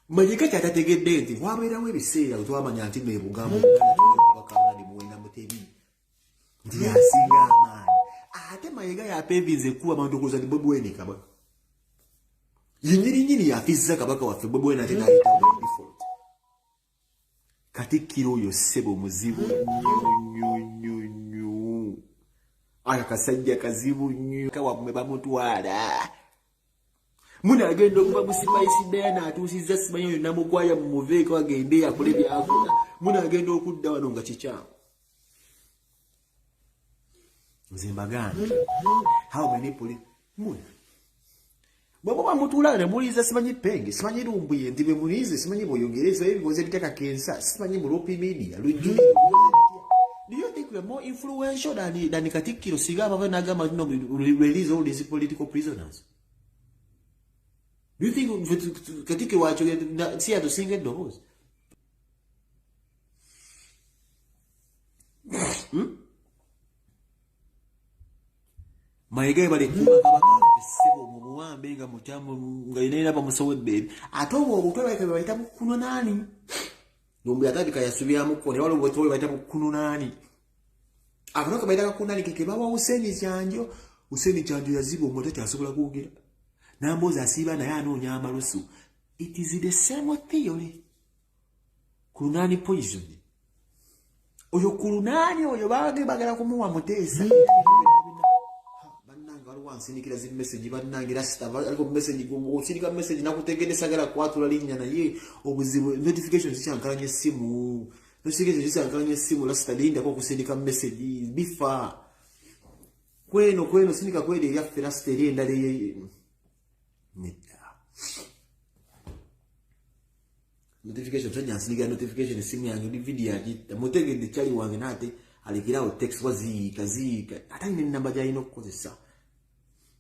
Mayega ky'atategedde nti wabeerawo ebiseera we twamanya nti nno e Buganda Buganda tulina Kabaka Ronald Muwenda Mutebi. Nti y'asinga amaanyi. Ate Mayega yapeevinze ekkubo abantu okulowooza nti Bobi Wine Kabaka. Yennyini nnyini yafizza Kabaka waffe Bobi Wine ate n'ayitawo by default. Katikkiro oyo ssebo muzibu nnyo nnyo nnyo nnyo. Aya kasajja kazibu nnyo. Kawammwe bamutwala. Muna agenda okuva mu Spice Diana atuusizza simanyi oyo Namukwaya mumuveeko agende akole by'akola. Muna agenda okudda wano nga kikyamu. Nze mbagambye. How many police? Muna. Bwe muba mutuula ne muliiza simanyi Penge, simanyi Lumbuye, nti bwe muliize simanyi bw'oyogera, simanyi bibuuzo ebitya Kakensa, simanyi Mulupi Media, Lujjuliro, bibuuzo ebitya. Do you think we are more influential than Katikkiro singa abava n'agamba nti no, release all these political prisoners? Do you think Katikkiro wakyogera si yatusinga eddoboozi? Mayega bali kuba Kabaka waffe ssebo mu buwambe nga mutyamu nga yenayina bamusowedde ebi. Ate obwo obutwa baleka bwe bayita bukunonaani. Lumbuye atandika yasubyamuko naye waliwo obutwa bwe bayita bukunonaani. Akano ke bayita kakunonaani ke bawa Hussein Kyanjo. Hussein Kyanjo yaziba omutwe takyasobola kwogera. Nambooze asiiba naye anoonya amalusu. It is the same theory. Kunani poison. Oyo kulunaani oyo baage bagala kumuwa Muteesa. Bannange waliwo ansindikira zi message bannange rasita aliko message osindika message nakutegedde sagala kwatula linnya naye obuzibu notification zikyankalanya essimu. Notification zikyankalanya essimu rasita lindako okusindika message bifa. Kweno sindika kweri eryaffe rasita eri endala nedda. Notification sajja nsindika notification essimu yange ndi video agitta mutegedde kyali wange naate alekerawo text waziyiika ziyiika ate alina ennamba gy'alina okukozesa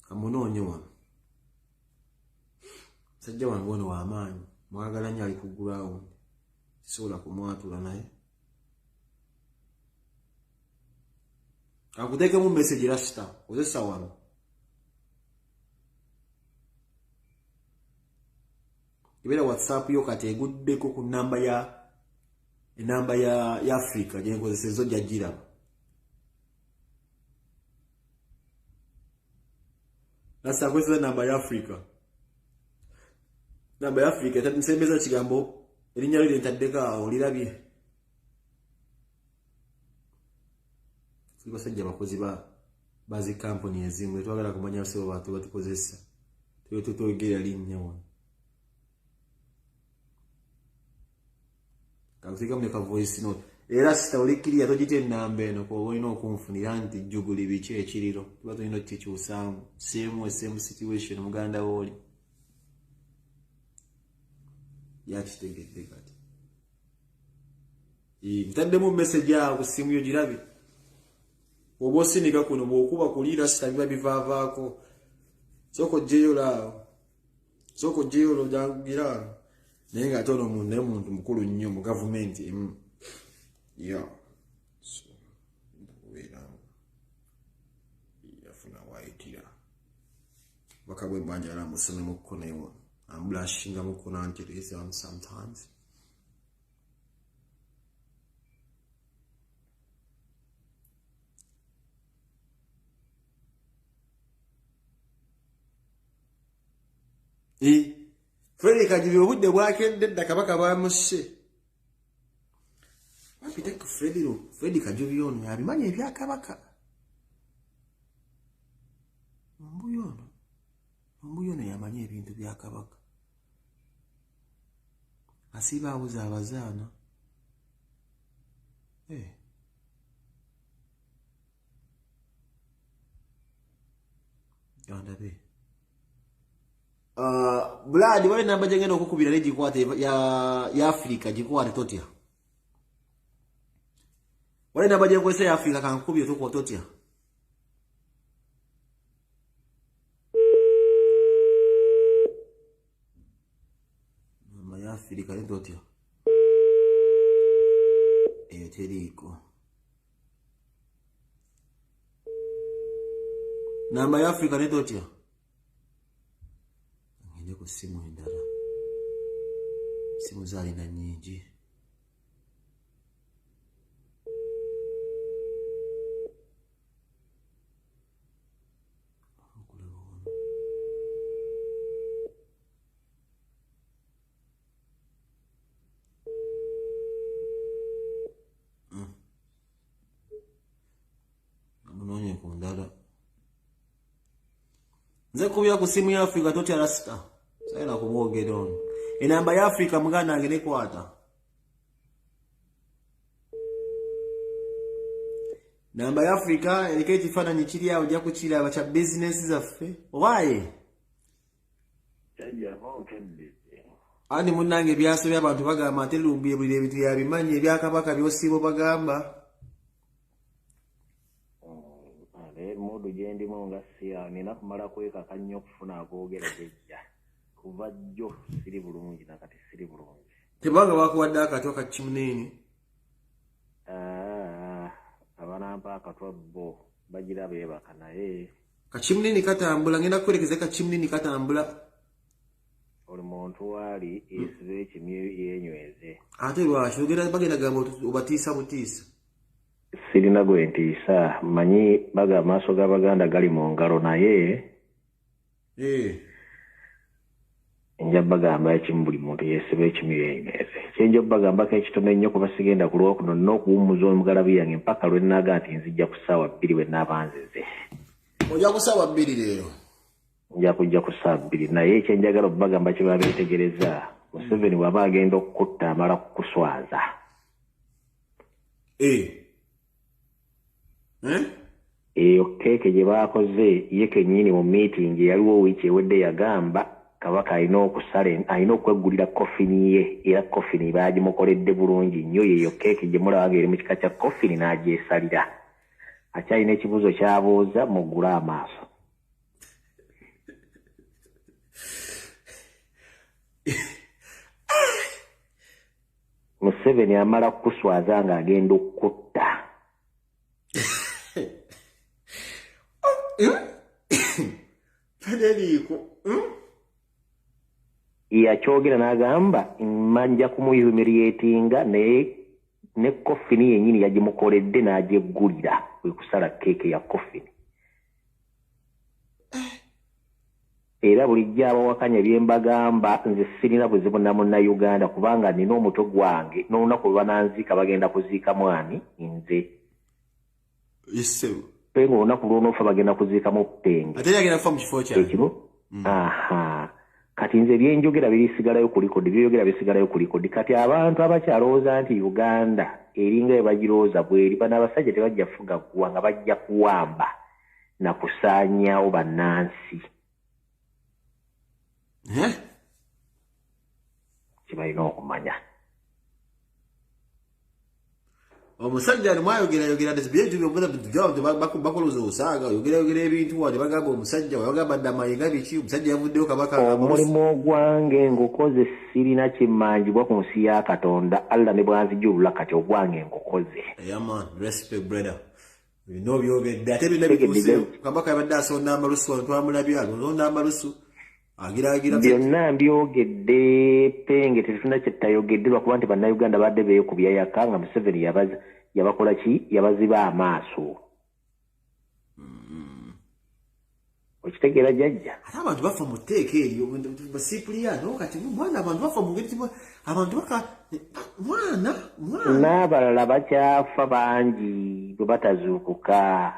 kamunoonye wano. Musajja wange ono w'amaanyi mwagala nnyo ali ku ground sisobola kumwatula naye kankuteekemu message rasita kozesa wano. Ebeera WhatsApp yo kati eguddeko ku namba ya enamba ya Africa gye nkozesa ezo jjagiraba. Nasa akozesa namba ya Africa. Namba ya Africa nsembeza kigambo erinnya lyo lye ntaddeko awo olirabye. Tuli basajja bakozi ba zi kampuni ezimu tetwagala kumanya sebo bantu batukozesa. Tube tutwogera linnya wano. Kakuteekamu ne ka voice note. Era sita olikkiriya togita ennamba eno kuba olina okunfunira nti jjuguli biki ekiriro tuba tulina okukikyusaamu same situation muganda wooli yakitegedde kati. Ntaddemu message awo ku ssimu yo girabe. Oba osindika kuno bw'okuba kuliira sita biba bivaavaako. Sooka oggyeyo laawo. Sooka oggyeyo lwojangira. Naye ng'ate ono naye muntu mukulu nnyo mu gavumenti emu. Yeah. So, kubeera yafuna waayitira. Baka bwe mbanjala musomemuko naye wano. Ambulashingamuko nantereeza sometimes. Fred Kajubi obudde bwakedde dda Kabaka bamusse. Wampite Fred Kajubi ono yabimanyi ebya Kabaka. Mbuyo ono yamanyi ebintu bya Kabaka. Asiiba awuza abazaana. Gandabe. Blood wale namba jengena okukubira negikwate ya Africa gikwate totya. Wale namba jenkwesa ya Africa kankubire tukwa totya. Namba ya Africa ni totya. Eyo teriko. Namba ya Africa ni totya. Ngende ku simu endala. Simu zaalina nnyingi. Amunoonye ku ndala. Nze kubira ku simu ya Africa totya rasita. Sayina kumwogera ono. Enamba ya Africa muganda wange nekwata. Namba ya Africa eriko ekifaananyi kiri awo ojja kukiraba kya bizinesi zaffe. Owaaye? Ani munnange ebyasobya abantu bagamba nti Lumbuye buli ebintu yabimanyi ebya Kabaka by'osiiba bagamba. Mudu gye ndimu nga siya nina kumala kwekaka nnyo okufuna akoogera jjajja. Kuva jjo siri bulungi nakati siri bulungi. Tebanga bakuwadde akatwa ka kimuneene. Abanampa akatwa bo bagira beebaka naye. Kakimunene katambula ngenda kukwerekeza kakimunene katambula. Oli muntu waali esibe ekimyu yeenyweze. Ate lwaki ogenda bagenda gamba obatiisa butiisa. Sirina gwe ntiisa mmanyi baga amaaso g'Abaganda gali mu ngalo naye. Nja bagamba ekimu, buli muntu yeesiba ekimu yeenyweze. Kyenja obbagambako ekitono ennyo, kuba sigenda kulwa kuno, nina okuwummuza omugalabi yange mpaka lwe nnaaga nti nzijja ku ssaawa 2 bwe nnaaba nzize. Ojja ku ssaawa 2 leero? Nja kujja ku ssaawa 2, naye ekyenjagala obbagamba kye babeetegereza, Museveni bw'aba agenda okukutta amala kukuswaza. Eyo keeke gye baakoze ye kennyini mu meeting eyaliwo wiiki ewedde yagamba Kabaka alina okusala, alina okweggulira kofini ye, era kofini baagimukoledde bulungi nnyo. Yeyo keeke gye mulaba ng'eri mu kika kya kofini n'agyesalira. Akyalina ekibuuzo ky'abuuza, muggule amaaso. Museveni amala kukuswaza ng'agenda okukutta. Federico. Yakyogera n'agamba nja kumuhumiliatinga, naye ne kofini yennyini yagimukoledde n'agyeggulira, kwe kusala keeke ya kofini. Era bulijjo abawakanya bye mbagamba, nze sirina buzibu na Munnayuganda kubanga nina omutwe gwange, n'olunaku lwe bananziika bagenda kuziikamu ani? Nze. Penge olunaku lw'onoofa bagenda kuziikamu Penge. Ate yagenda kufa mu kifo kyange. Ekimu? Aha. Kati nze byenjogera birisigalayo ku likodi, byeyogera bisigalayo ku likodi. Kati abantu abakyalowooza nti Uganda eringa bwe bagirowooza bweri, bano abasajja tebajja kufuga ggwanga, bajja kuwamba na kusaanyaawo bannansi. Kye balina okumanya. Omusajja nimwayogerayogera bakoloza osaaga oyogerayogera ebintu wano bagamba omusajja bagamba Ddamayenga biki, omusajja yavuddeyo Kabaka. Omulimu ogwange ngukoze, sirina kimmanjibwa ku nsi ya Katonda. Allah ne bwanzijulula kati ogwange ngukoze. Yeah man, respect brother. Bino byogedde ate byonna bituuse. Kabaka yabadde asonda amalusu wano, twamulabye alonda amalusu agiraagira. Byonna mbyogedde Penge, tetulina kye tutayogedde lwakuba nti Bannayuganda badde beekubya yaka nga Museveni yabakola ki? Yabaziba amaaso. Okitegeera jjajja? Ate abantu bafa mu tteeka eryo Basipuliano, kati mwana abantu bafa mu ngeri abantu baka mwana mwana n'abalala bakyafa bangi bwe batazuukuka.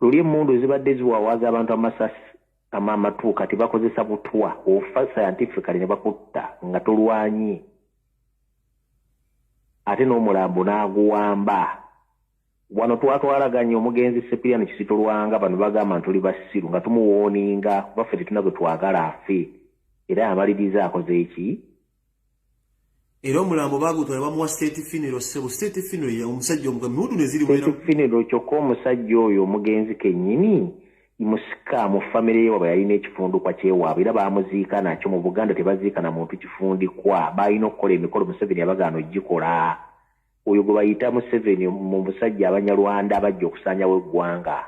Luli emmundu zibadde ziwawaaza abantu amasasi amatu, kati bakozesa butwa, ofa scientifically ne bakutta nga tolwanyi, ate n'omulambo n'aguwamba. Wano twatwalaganye omugenzi Sepiriano Kizito Lwanga, bano bagamba nti tuli basiru nga tumuwooninga kuba ffe tetulina gwe twagala afe, era amaliriza akoze eki? Era omulambo baagutwala bamuwa state funeral, ssebo. State funeral omusajja omugambi mundu ne ziri State funeral, kyokka omusajja oyo omugenzi kennyini musika mu famire ye waba yalina ekifundikwa kyewaabwe, era baamuziika nakyo. Mu Buganda tebaziika na muntu kifundikwa, balina okukola emikolo. Museveni yabagaana ogikola. Oyo gwe bayita Museveni mu musajja Abanyarwanda abajja okusaanyawo eggwanga.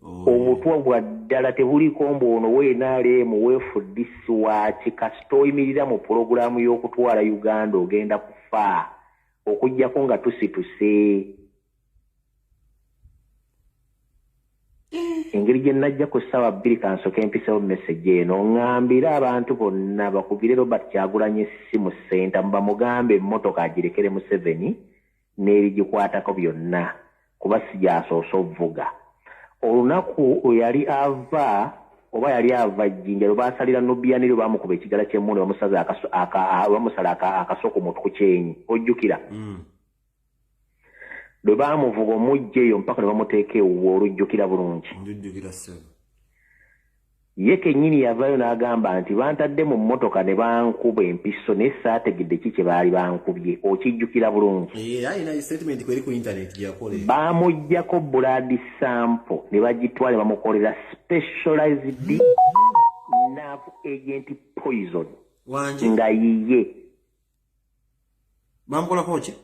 Obutwa bwa ddala tebuliko mbu ono WNRM weFDC waaki. Kasita oyimirira mu pulogulaamu y'okutwala Uganda ogenda kufa, okuggyako nga tusituse. Engeri gye najja ku ssaawa 2 kansooke mpisewo message eno, ŋŋambire abantu bonna bakubire Robert Kyagulanyi essimu Ssentamu bamugambe emmotoka agirekere Museveni n'ebigikwatako byonna, kuba si gy'asoose ovuga. Olunaku lwe yali ava oba yali ava Jjinja lwe baasalira Nubian lwe baamukuba ekigala ky'emmundu bamusala akaso ku mutwe ku kyenyi, ojjukira? Lwe baamuvuga omujja eyo mpaka ne bamuteeka ewuwe, olujjukira bulungi? Njujjukira ssebo. Ye kennyini yavaayo n'agamba nti bantadde mu mmotoka ne bankuba empiso naye saategedde ki kye baali bankubye. Okijjukira bulungi? Alina statement kweri ku internet gye yakola. Baamuggyako blood sample ne bagitwala ne bamukolera specialized nerve agent poison. Wangi? Nga yiye. Bamukolako ki?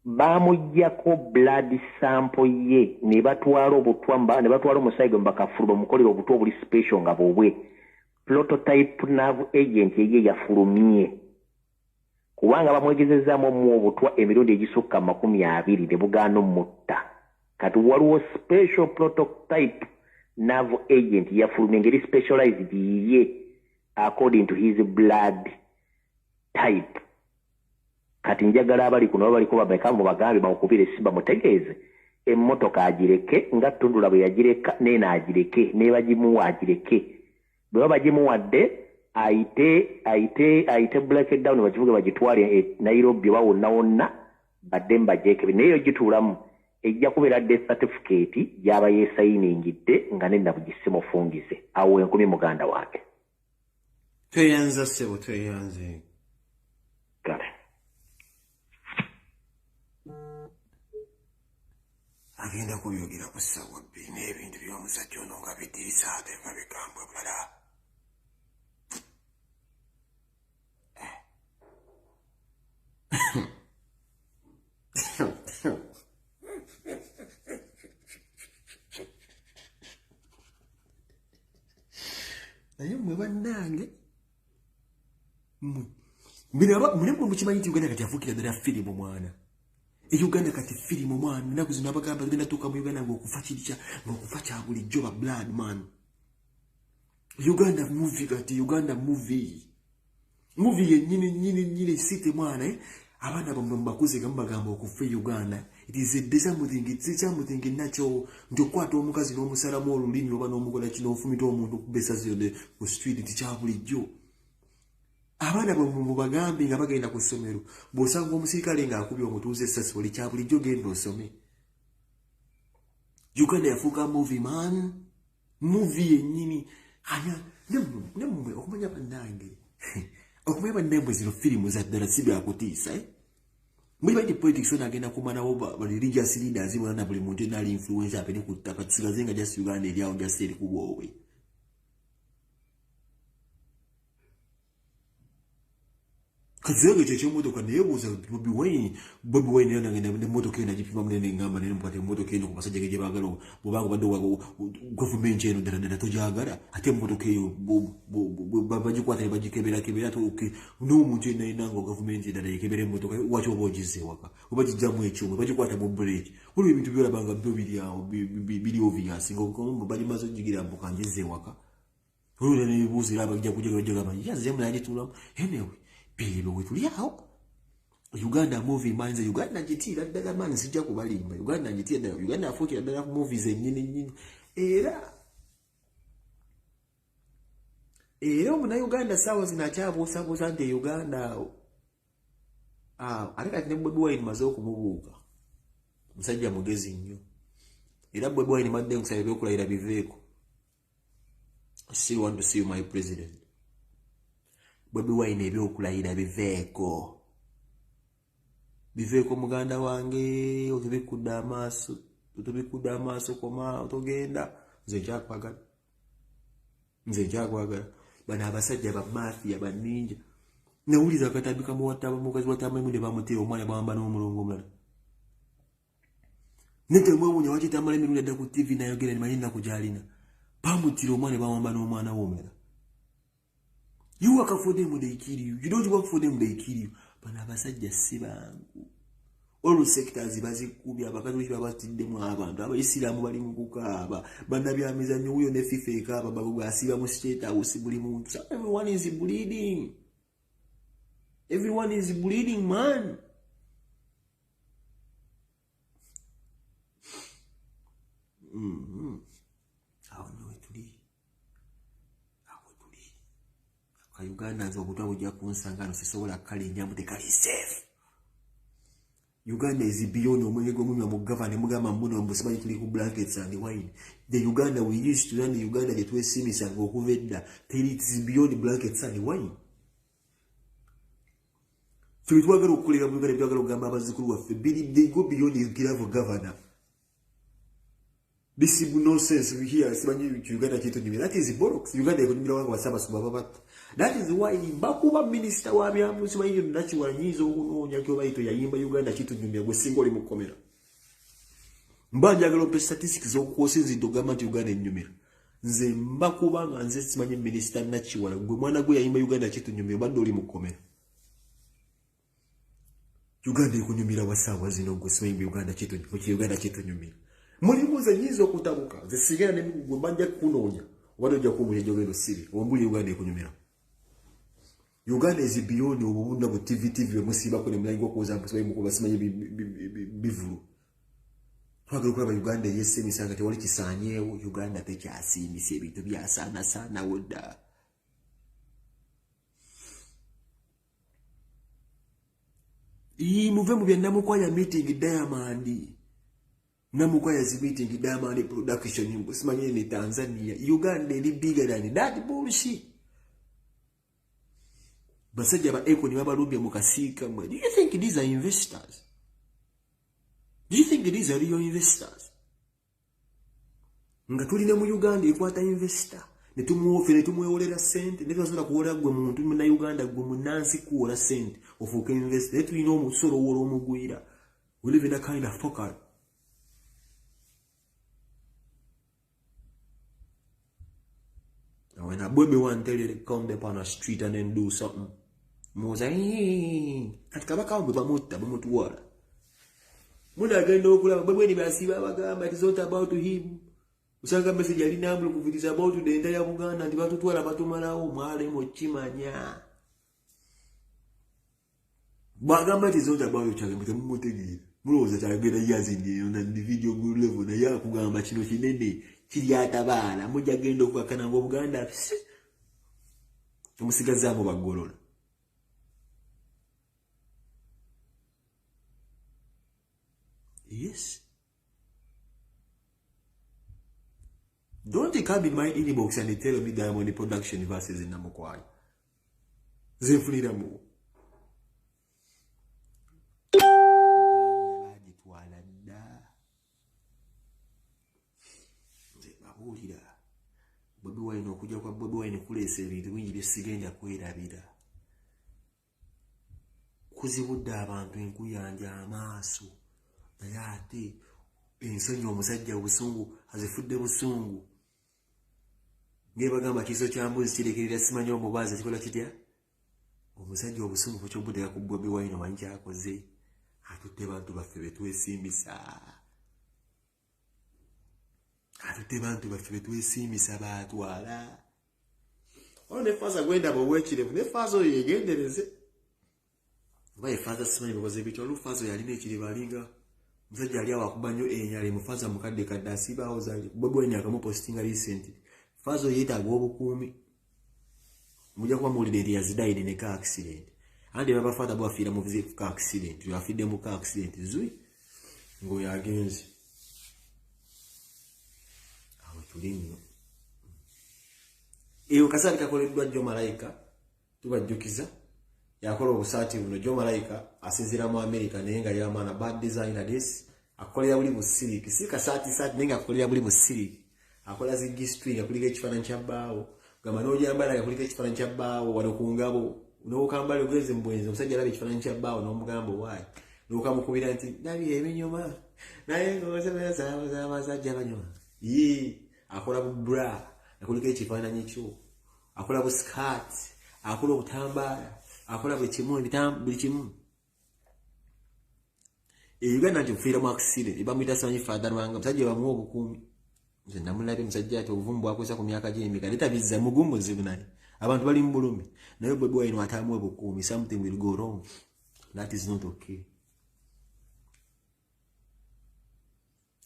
Baamuggyako blood sample ye ne batwala obutwa ne batwala omusaayi gwe mu bakafulu bamukolera obutwa obuli special nga bubwe. Prototype nerve agent ye yafulumye. Kubanga bamwegezezaamu omuwa obutwa emirundi egisukka 20 ne bugaana omutta. Kati waliwo special prototype Nerve agent yafulumye ngeri specialized yiye according to his blood type. Kati njagala abali kuno babaliko bameka mubagambe bamukubire essimu bamutegeeze emmotoka agireke nga Tundula bwe yagireka neeno agireke nebagimuwa agireke. Bwe baba bagimuwadde ayite Black Down bagivuge bagitwale e Nairobi oba wonna wonna badde mbagyekebe, naye ogituulamu ejja kubeera death certificate gy'aba yeesayiningidde nga nenna simufungize. Awo enkumi muganda wange. Tweyanza ssebo, tweyanze. Kale. Agenda kubyogera ku ssaawa 2 n'ebintu by'omusajja ono nga bitiisa ate nga bikambwe bulala. Naye mmwe bannange, mmwe mukimanyi nti Uganda kati yafuukira ddala firimu mwana. E Uganda kati firimu mwana. Ennaku zino abagamba tugenda tuuka mu Uganda ng'okufa kirikya, ng'okufa kya bulijjo ba blood man. Uganda movie kati, Uganda movie. Movie yennyini nnyini nnyini site mwana, eh? Abaana bammwe mubakuze nga mubagamba okufa e Uganda. It is a something, it's something natural. Nti okukwata omukazi n'omusalamu olulimi oba n'omukola kino ofumita omuntu okuba essasi yonna ku street nti kya bulijjo. Abaana bammwe mubagambe nga bagenda ku ssomero, bw'osanga omusirikale ng'akubye omutuuze essasi oli kya bulijjo genda osome. Uganda yafuuka movie man. Movie yennyini. Anya, nemmwe okumanya bannange. Okumanya bannange zino firimu za ddala si byakutiisa, eh? Muli bali politics ono agenda kumalawo ba religious leaders bonna na buli muntu yenna ali influencer apene ku ttaka tusigaze nga just Uganda eri awo just eri ku bwowe. Kati ekyo eky'emmotoka naye buuza Bobi Wine, Bobi Wine naye nagenda n'emmotoka eno agipima munene ngamba naye mukwate emmotoka eno ku basajja gye baagala bw'obanga obadde gavumenti eno ddala ddala togyagala ate emmotoka eyo bagikwata ne bagikeberakebera ate n'omuntu yenna yenna nga gavumenti endala yekebera emmotoka waki oba ogizza ewaka oba gijjamu ekyuma bagikwata mu break. Waliwo ebintu by'olaba nga byo biri awo biri obvious nga bagimaze ogigira mbu kanjizza ewaka. Waliwo n'ebibuuzo era abajja kujja bajja gamba yazzeemu n'agituulamu. Anyway, bye we tuli awo. Uganda movie man, nze Uganda ngitiira ddala man, sijja kubalimba. Uganda ngitiira ddala. Uganda afuukira ddala ku movies ennyini nnyini. Era omunnayuganda ssaawa zino akyabuusabuusa nti e Uganda awo. Ate kati ne Bobi Wine maze okumubuuka. Musajja mugezi nnyo. Era Bobi Wine madde nkusaba ebyokulayira biveeko. I still want to see you my president. Bobi Wine ebyokulayira biveeko. Biveeko muganda wange, otubikudde amaaso, otubikudde amaaso koma otogenda. Nze nkyakwagala. Nze nkyakwagala. Bano abasajja ba mafia ba ninja. Nawuliza akatambi kamuwata mukazi wa Tamale ne bamuteera omwana bawamba n'omulongo omulala. Nete mwewuunya lwaki Tamale Mirundi adda ku TV n'ayogera nimanyi ennaku gy'alina. Bamuttira omwana ne bawamba n'omwana we omulala. You work for them, they kill you. You don't work for them, they kill you. Bano abasajja si bangu. All sectors bazikubye, abakazi babatiddemu abantu, abayisiraamu bali mu kukaaba, bannabyamizannyo wuyo ne FIFA ekaaba, asiba mu State House buli muntu. So everyone is bleeding. Everyone is bleeding, man. Awo nno we tuli. Awo tuli. Ka Uganda nze obutwa bujja kunsanga no sisobola kukalinyamu tekali safe. Uganda is beyond omwenge gw'omunywa mu gava ne mugamba muno mbu simanyi tuli ku blankets and wine. The Uganda we used to run, the Uganda gye twesiimisanga okuva edda, teri, it is beyond blankets and wine. Ffe twagala okukolera mu Uganda, twagala okugamba abazzukulu baffe, biri, they go beyond the glove governor. This is nonsense we hear, simanyi Uganda kyetunyumira. That is bollocks. Uganda ekunyumira wanga basabasumba babatta. That is why bakuba minisita wa byamu simanyi Nakiwala nyinza okunoonya kyobayito yayimba Uganda kitunyumira gwe singa oli mu kkomera. Mba njagala ompe statistics z'okwosinzidde okugamba nti Uganda ennyumira. Nze mbakuba nga nze simanyi minisita Nakiwala gwe mwana gwe yayimba Uganda kitunyumira obadde oli mu kkomera. Uganda ekunyumira wa ssaawa zino gwe simanyi Uganda kitunyumira. Uganda kitunyumira. Mulimu nze nyinza okutabuka nze sigenda nemigugu mbanja kukunoonya obadde ojja kumbulya enjogero sibi ombulya Uganda ekunyumira. Uganda is beyond obubunda bu TV TV bwemusiibako ne mulangi okuwoza mukuba simanyi bivulu. Twagala okulaba Uganda eyesiimisa nga tewali kisaanyeewo. Uganda tekyasiimisa, ebintu byasaanasaanawo dda. Muve mu bya Namukwaya meeting Diamond. Namukwaya zi meeting Diamond production simanyi ni Tanzania. Uganda eri bigger than that bullshit. Basajja ba Econ babalumbye mu kasiika mwe. Do you think these are investors? Do you think these are real investors? Nga tulina mu Uganda ekwata investor ne tumuwofe ne tumwewolera ssente ne tubasobola kuwola gwe muntu munna Uganda gwe munnansi kuwola ssente ofuuke investor naye tulina omusolo owola omugwira. We live in a kind of fuckery. When a baby want tell you to come up on a street and then do something, muza kati kabaka bwe bamutta bamutwala. Munagenda okulaba bwe bweni basiba bagamba it is not about him. Usanga message alina amulu kuviriza about the entire Buganda nti batutwala batumalawo mwale mukimanya. Bwagamba it is not about you kyagamba temumutegeera. Mulowooza kyagenda yazindi na video good level naye akugamba kino kinene kiri atabaala mujja genda okukakana ng'Obuganda omusigazaamu bagolola. Yes. Don't come in my inbox and tell me Diamond Production versus Namukwaya. Zenfuniramu. Bagitwala dda. Nze babuulira. Bobi Wine okujja kwa Bobi Wine kuleesa ebintu bingi bye sigenda kwerabira. Kuzibudde abantu enkuyanja amaaso. Naye ate ensonyi omusajja obusungu azifudde busungu. Ngebagamba kiso kya mbuzi kirekerera simanyi omubaazi kikola kitya? Omusajja obusungu bw'okyobudde ku Bobi Wine omanyi ky'akoze. Atutte bantu baffe be twesiimisa. Atutte bantu baffe be twesiimisa baatwala. Ono ne Faaza gwendaba ow'ekirevu ne Faaza oyo yeegendereze. Oba ye Faaza simanyi bakoze bitya, olwo Faaza oyo alina ekirevu alinga musajja ali awo akuba nnyo enyala mu Faaza mukadde kadde asiibaawo zaali. Bobi Wine akamupositinga recently. Faaza oyo yeetaaga obukuumi. Mujja kuba muwulidde nti yazidayide ne car accident. Andi baba father bwafiira mu car accident, afidde mu car accident zui ng'oyo agenze. Awo tuli nno. Eyo kasaati kakoleddwa Joe Malayika, tubajjukiza yakola obusaati buno. Joe Malayika asinziira mu America naye nga yamaana bad designer this akolera buli mu silk, si kasaati saati naye nga akolera buli mu silk. Akola zi G-string akuliko ekifaananyi kya bbaawo, gamba n'ogyambala nga kuliko ekifaananyi kya bbaawo wano ku ngabo n'okambala ogenze mu bwenzi omusajja alaba ekifaananyi kya bbaawo n'omugamba owaayi n'okamukubira nti ndabye ebinyuma naye ng'ozabasajja banyuma. Yee akola bu bra akuliko ekifaananyi kyo, akola bu skirt, akola obutambaala, akola buli kimu buli kimu. E Uganda nti ofiira mu accident bamuyita simanyi Father Lwanga, musajja bamuwa obukuumi. Nze namulabye musajja ati obuvumu bwakozesa ku myaka gy'emika naye tabizza mugumu muzibu naye abantu bali mu bulumi naye Bobi Wine ataamuwa obukuumi, something will go wrong. That is not okay.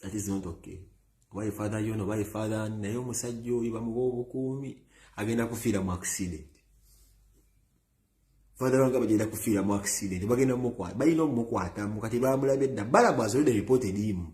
That is not okay. Oba ye Father yono oba ye Father naye omusajja oyo bamuwa obukuumi agenda kufiira mu accident. Father Lwanga bagenda kufiira mu accident, bagenda mumukwata, balina omumukwatamu kati bamulabye dda. Balamu has already reported him.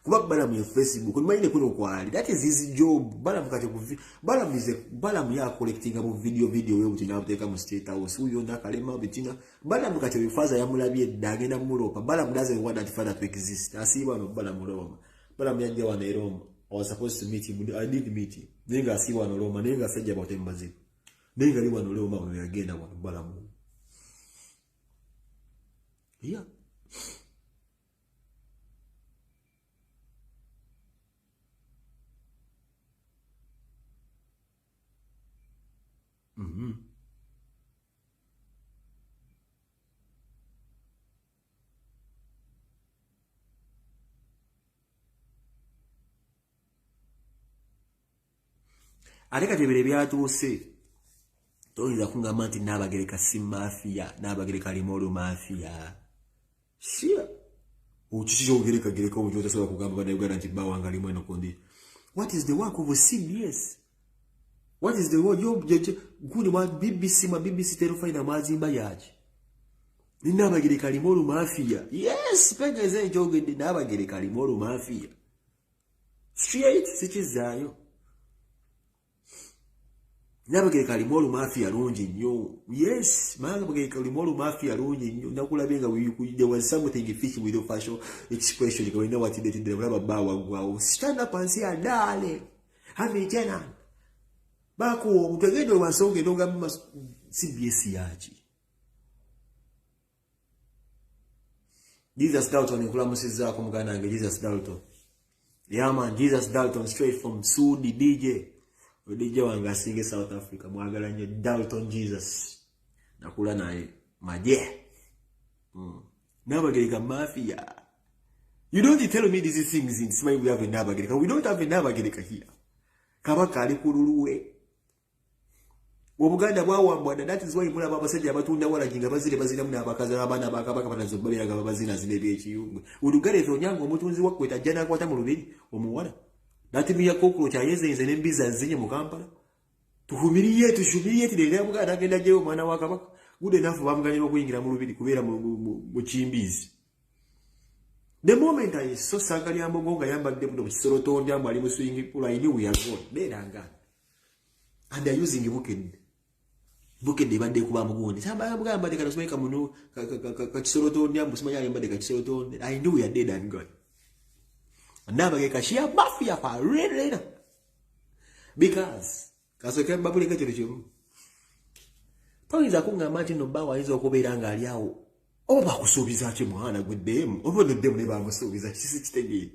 Kuba Balamu ye Facebook, omanyi ne kuno kwali. That is his job. Balamu kati ku Balamu is a Balamu ya collecting abo video video we butina abuteeka mu state house. Uyo nakalema bitina. Balamu kati oyo Father yamulabye dda agenda mulopa. Balamu doesn't want that father to exist. Asiiba no Balamu Roma. Balamu yajja wano e Roma. I was supposed to meet him. I did meet him. Naye nga asiiba wano Roma, naye nga asajja batemu bazibu. Naye nga ali wano Roma wano yagenda wano Balamu. Yeah. Mm-hmm. Ate kati ebiro ebyatuuse, toyinza kungamba nti Naabagereka si mafia. Naabagereka alimu olumafiya. Sia okiki kyogereka gereka omuntu otasobola kugamba Bannayuganda nti bawanga alimu eno kondi. What is the work of CBS? What is the work gundi mwa BBC, mwa BBC terofayina mwazimba yaki? Naabagereka alimu olumafiya. Yes, pegeze nkyogedde, Naabagereka alimu olumafiya straight, sikizaayo. Nabagereka alimu olumafiya lungi nnyo. Yes, Nabagereka alimu olumafiya lungi nnyo. Nakulabye nga there was something fishy with your facial expression, nga olina watidde tidde olaba bba waggwawo. Stand up and say adaale amitena bakuwa omuntu agenda olwansi, ogenda ogamba CBS yaki. Jesus Dalton, nkulamusizzaako muganda wange Jesus Dalton. Yeah man, Jesus Dalton straight from Sudi DJ. DJ wange asinge South Africa, mwagala nnyo Dalton Jesus. Nakula naye maje. Nabagereka mafia. You don't tell me these things in Smile. We have a Nabagereka. We don't have a Nabagereka here. Kabaka ali ku lulwe. Obuganda bwawambwa. That is why mulaba abasajja abatunda walagi nga bazire baziramu n'abakazi, abaana bakabaka banazo babeeraga babazina zina ebyekiyungu. Olugareeta Onyango omutunzi wakweta ajja n'akwata mu lubiri omuwala n'atimira cockroach ayezenze n'embizi azinye mu Kampala. Tuhumiriye, tushumiye tireera Buganda agenda gyeyo omwana wa Kabaka. Good enough, bamuganyira okuyingira mu lubiri kubeera mu kimbiizi. The moment I saw Ssangalyambogo nga yambadde buno bukisolotonda mbu ali mu swimming pool, I knew we are gone. Beeranga. And they're using Bukedde. Bukedde ebadde ekuba mugundi. Samba yambadde kano simanyi kamunu kakisolotonda mbu simanyi ayambadde kakisolotonda. I knew we are dead and gone. Nabagereka she a mafia for real later. Because kasooke mbabuleka kino kimu. Toyinza kuŋŋamba nti nno bbaawo ayinza okubeera ng'ali awo oba bakusuubiza ki mwana gwe ddeemu oba noddemu ne bamusuubiza kisi kitegeera,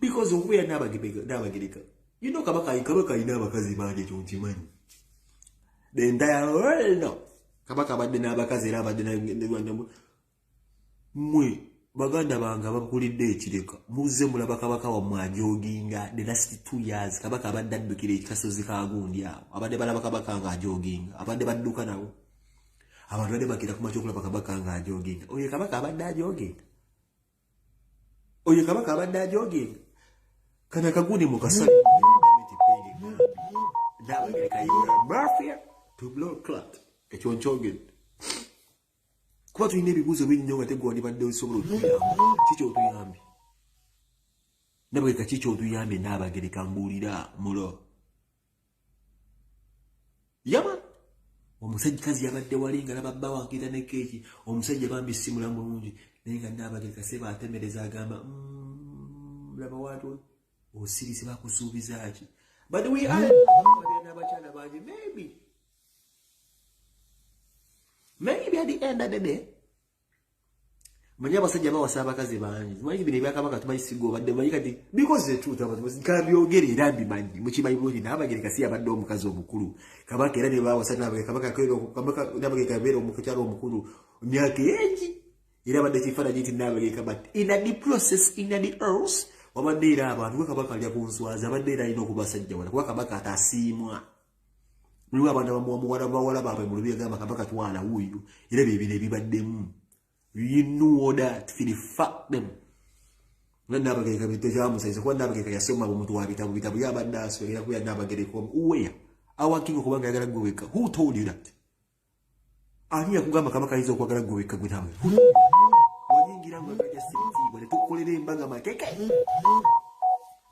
because okubeera Naabagereka, you know, kabaka alina abakazi bangi, ekyo nkimanyi. The entire world no kabaka abadde n'abakazi era abadde mmwe baganda bange abakulidde ekireka muzze mulaba kabaka wammwe ajoginga. The last 2 years kabaka abadde addukira ekikasozi kagundi awo, abadde balaba kabaka nga ajoginga, abadde badduka nabo. Abantu badde bakira kumakya okulaba kabaka nga ajoginga. Oyo kabaka abadde ajoginga, oyo kabaka abadde ajoginga. Kana akagundi mukasale mafia to blow clot. Ekyo nkyogedde kuba tulina ebibuuzo bingi nnyo nga tegwandibadde osobola otuyamba. Kikyotuyambye Nabagereka? Kikyotuyambye Naabagereka? Mbuulira mulo yama. Omusajja yabadde wali nga laba bba wankita ne keeki. Omusajja bambi si mulamu bulungi, naye nga Naabagereka seba atemereza agamba, laba waatu osirise bakusuubiza ki?" But we are n'abakyala bangi. Maybe at the end of the day, manyi abasajja bawasa abakazi bangi. Manyi bino ebyakabaka tumanyi siga obadde manyi kati, because the truth abantu kabyogere era mbimanyi, mukimanyi bulungi. Naabagereka si abadde omukazi omukulu kabaka, era ne bawasa Naabagereka. Naabagereka yabeera omukyala omukulu emyaka egi, era abadde kifaananyi nti Naabagereka, but in the process, in the earth wabadde era abantu kuba kabaka alya ku nswazi, abadde era alina okubasajja wala kuba kabaka atasiimwa. Mulimu abantu abamuwa bawala baabwe mu lubi, agamba kabaka twala wuuyo, era byebino ebibaddemu. You know that feel fuck them. Nga Naabagereka tekyamusanyusa kuba Naabagereka yasoma, omuntu wa bitabo bitabo yabadde asoma, era kuba Naabagereka where our king okubanga yagala gwe wekka. Who told you that? Ani yakugamba kabaka ayinza okwagala gwe wekka? Gwe nawe wayingira nga gajja sibitiibwa ne tukukolera embaga makeke,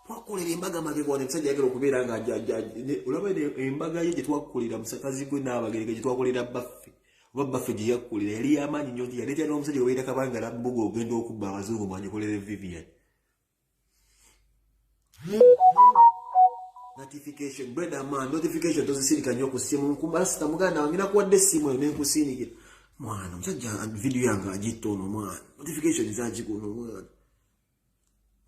twakolera embaga makeke wano. Omusajja ayagala okubeera nga olaba embaga ye gye twakolera musakazi gwe Naabagereka gye twakolera baffe oba baffe gye yakkolera yali yamaanyi nnyo nti yaleetera n'omusajja gwe bayita Kabangala Mbuga ogenda okubba abazungu mwanyikolere Vivian. Notification, brother man, notification tozisindika nnyo ku ssimu. Nkumasita muganda wange, nakuwadde essimu eyo nenkusindikira. Mwana omusajja video yange agitta ono mwana, notification zagika ono mwana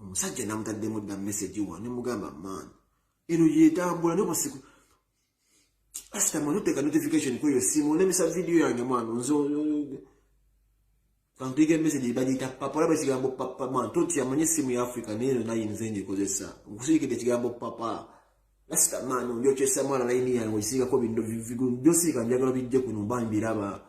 omusajja namutaddemu dda message wa nemugamba, "Man, eno yetambula nobasiku asitama noteeka notification kweyo simu olemesa video yange." Mwana nze kantuyiga message bagiyita papa. Olaba ekigambo papa, man, totya, manye essimu ya Africa naye eno naye nze ngikozesa nkusirikidde ekigambo papa. Rastamani onjokyesa mwana layini yange ogisigako bino byosiika njagala bijje kuno mba mbiraba.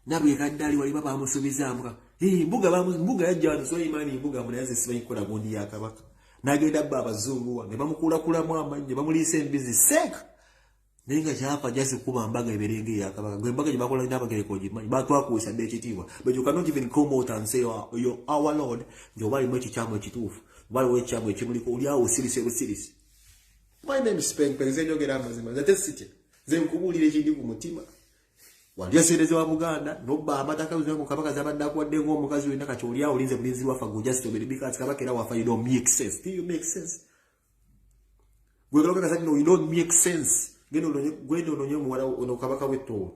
Nabwe kaddali wali baba amusuubizaamu mbuga yajja wano Sulaiman mbuga munaye simanyi kukola gundi ya kabaka. N'agenda bba abazungu wange bamukulakulamu amannyo bamuliisa embizi seeka. Naye nga kyafa jasi kuba mbaga eberenge ya kabaka. Gwe mbaga gye bakola n'abagereka ogimanyi batwakuusa dda ekitiibwa. But you cannot even come out and say you're our Lord nti oba alimu ekikyamu ekituufu oba aliwo ekikyamu ekimuliko oli awo osirise busirisi. My name is Peng Peng, nze njogera amazima nze tesitya nze nkubuulira ekindi ku mutima. Walya sente wa Buganda nobba amataka zangu kabaka zabadde akuwadde ng'omukazi wenna kati oli awo olinze bulinzi wafa go just obere because kabaka era wafa. You don't make sense. Do you make sense? Gwe kabaka kasati no, you don't make sense. Genda ononye omuwala ono kabaka w'ettoolo.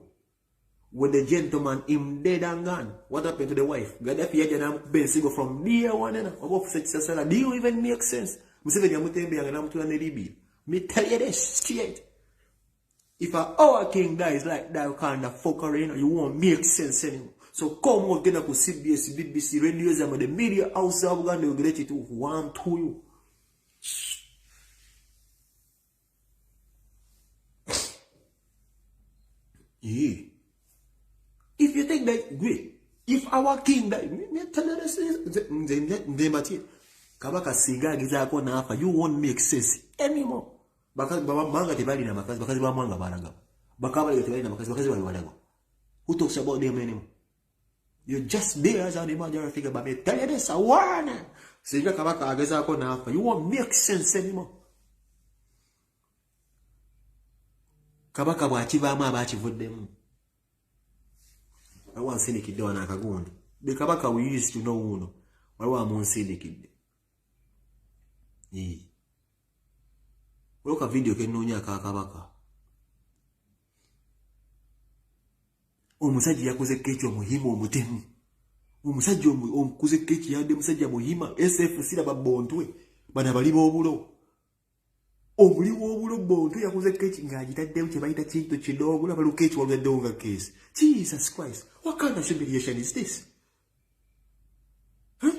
When the gentleman him dead and gone, what happened to the wife? Gaddafi yajja n'amukuba ensigo from day one ena oba ofuse kisasala. Do you even make sense? Museveni yamutembeyanga n'amutula ne Libya. Me tell you this shit. If our king dies like that kind of fuckery, you know, you won't make sense anymore. So come on, genda ku CBS, BBC, radio zammwe, the media house ya Buganda yogere kituufu. 1 2 you. Yeah. If you think that great, if our king died, me tell you this, nze kabaka singa agezaako n'afa, you won't make sense anymore. Bakazi bamanga tebalina bakazi, bakazi bamwanga balaga. Bakabalega tebalina bakazi, bakazi bali balaga. Who talks about them anymore? You're just there as an imaginary figure, but me tell you this, I warn you. Singa kabaka agezaako n'afa, you won't make sense anymore. Kabaka bw'akivaamu aba akivuddemu. Waliwo ansindikidde wano akagundi. The kabaka we used to know uno. Waliwo amunsindikidde. Waliwo ka video ke nnoonya aka kabaka. Omusajja yakoze keeki omuhima omutemu. Omusajja omukoze keeki yadde musajja muhima. SF siraba Bontwe. Bano abali b'obulo. Omuli w'obulo Bontwe yakoze keeki ng'agitaddemu kye bayita kintu kidogo laba lukeeki walutaddewo nga keesi. Jesus Christ, what kind of humiliation is this? Huh?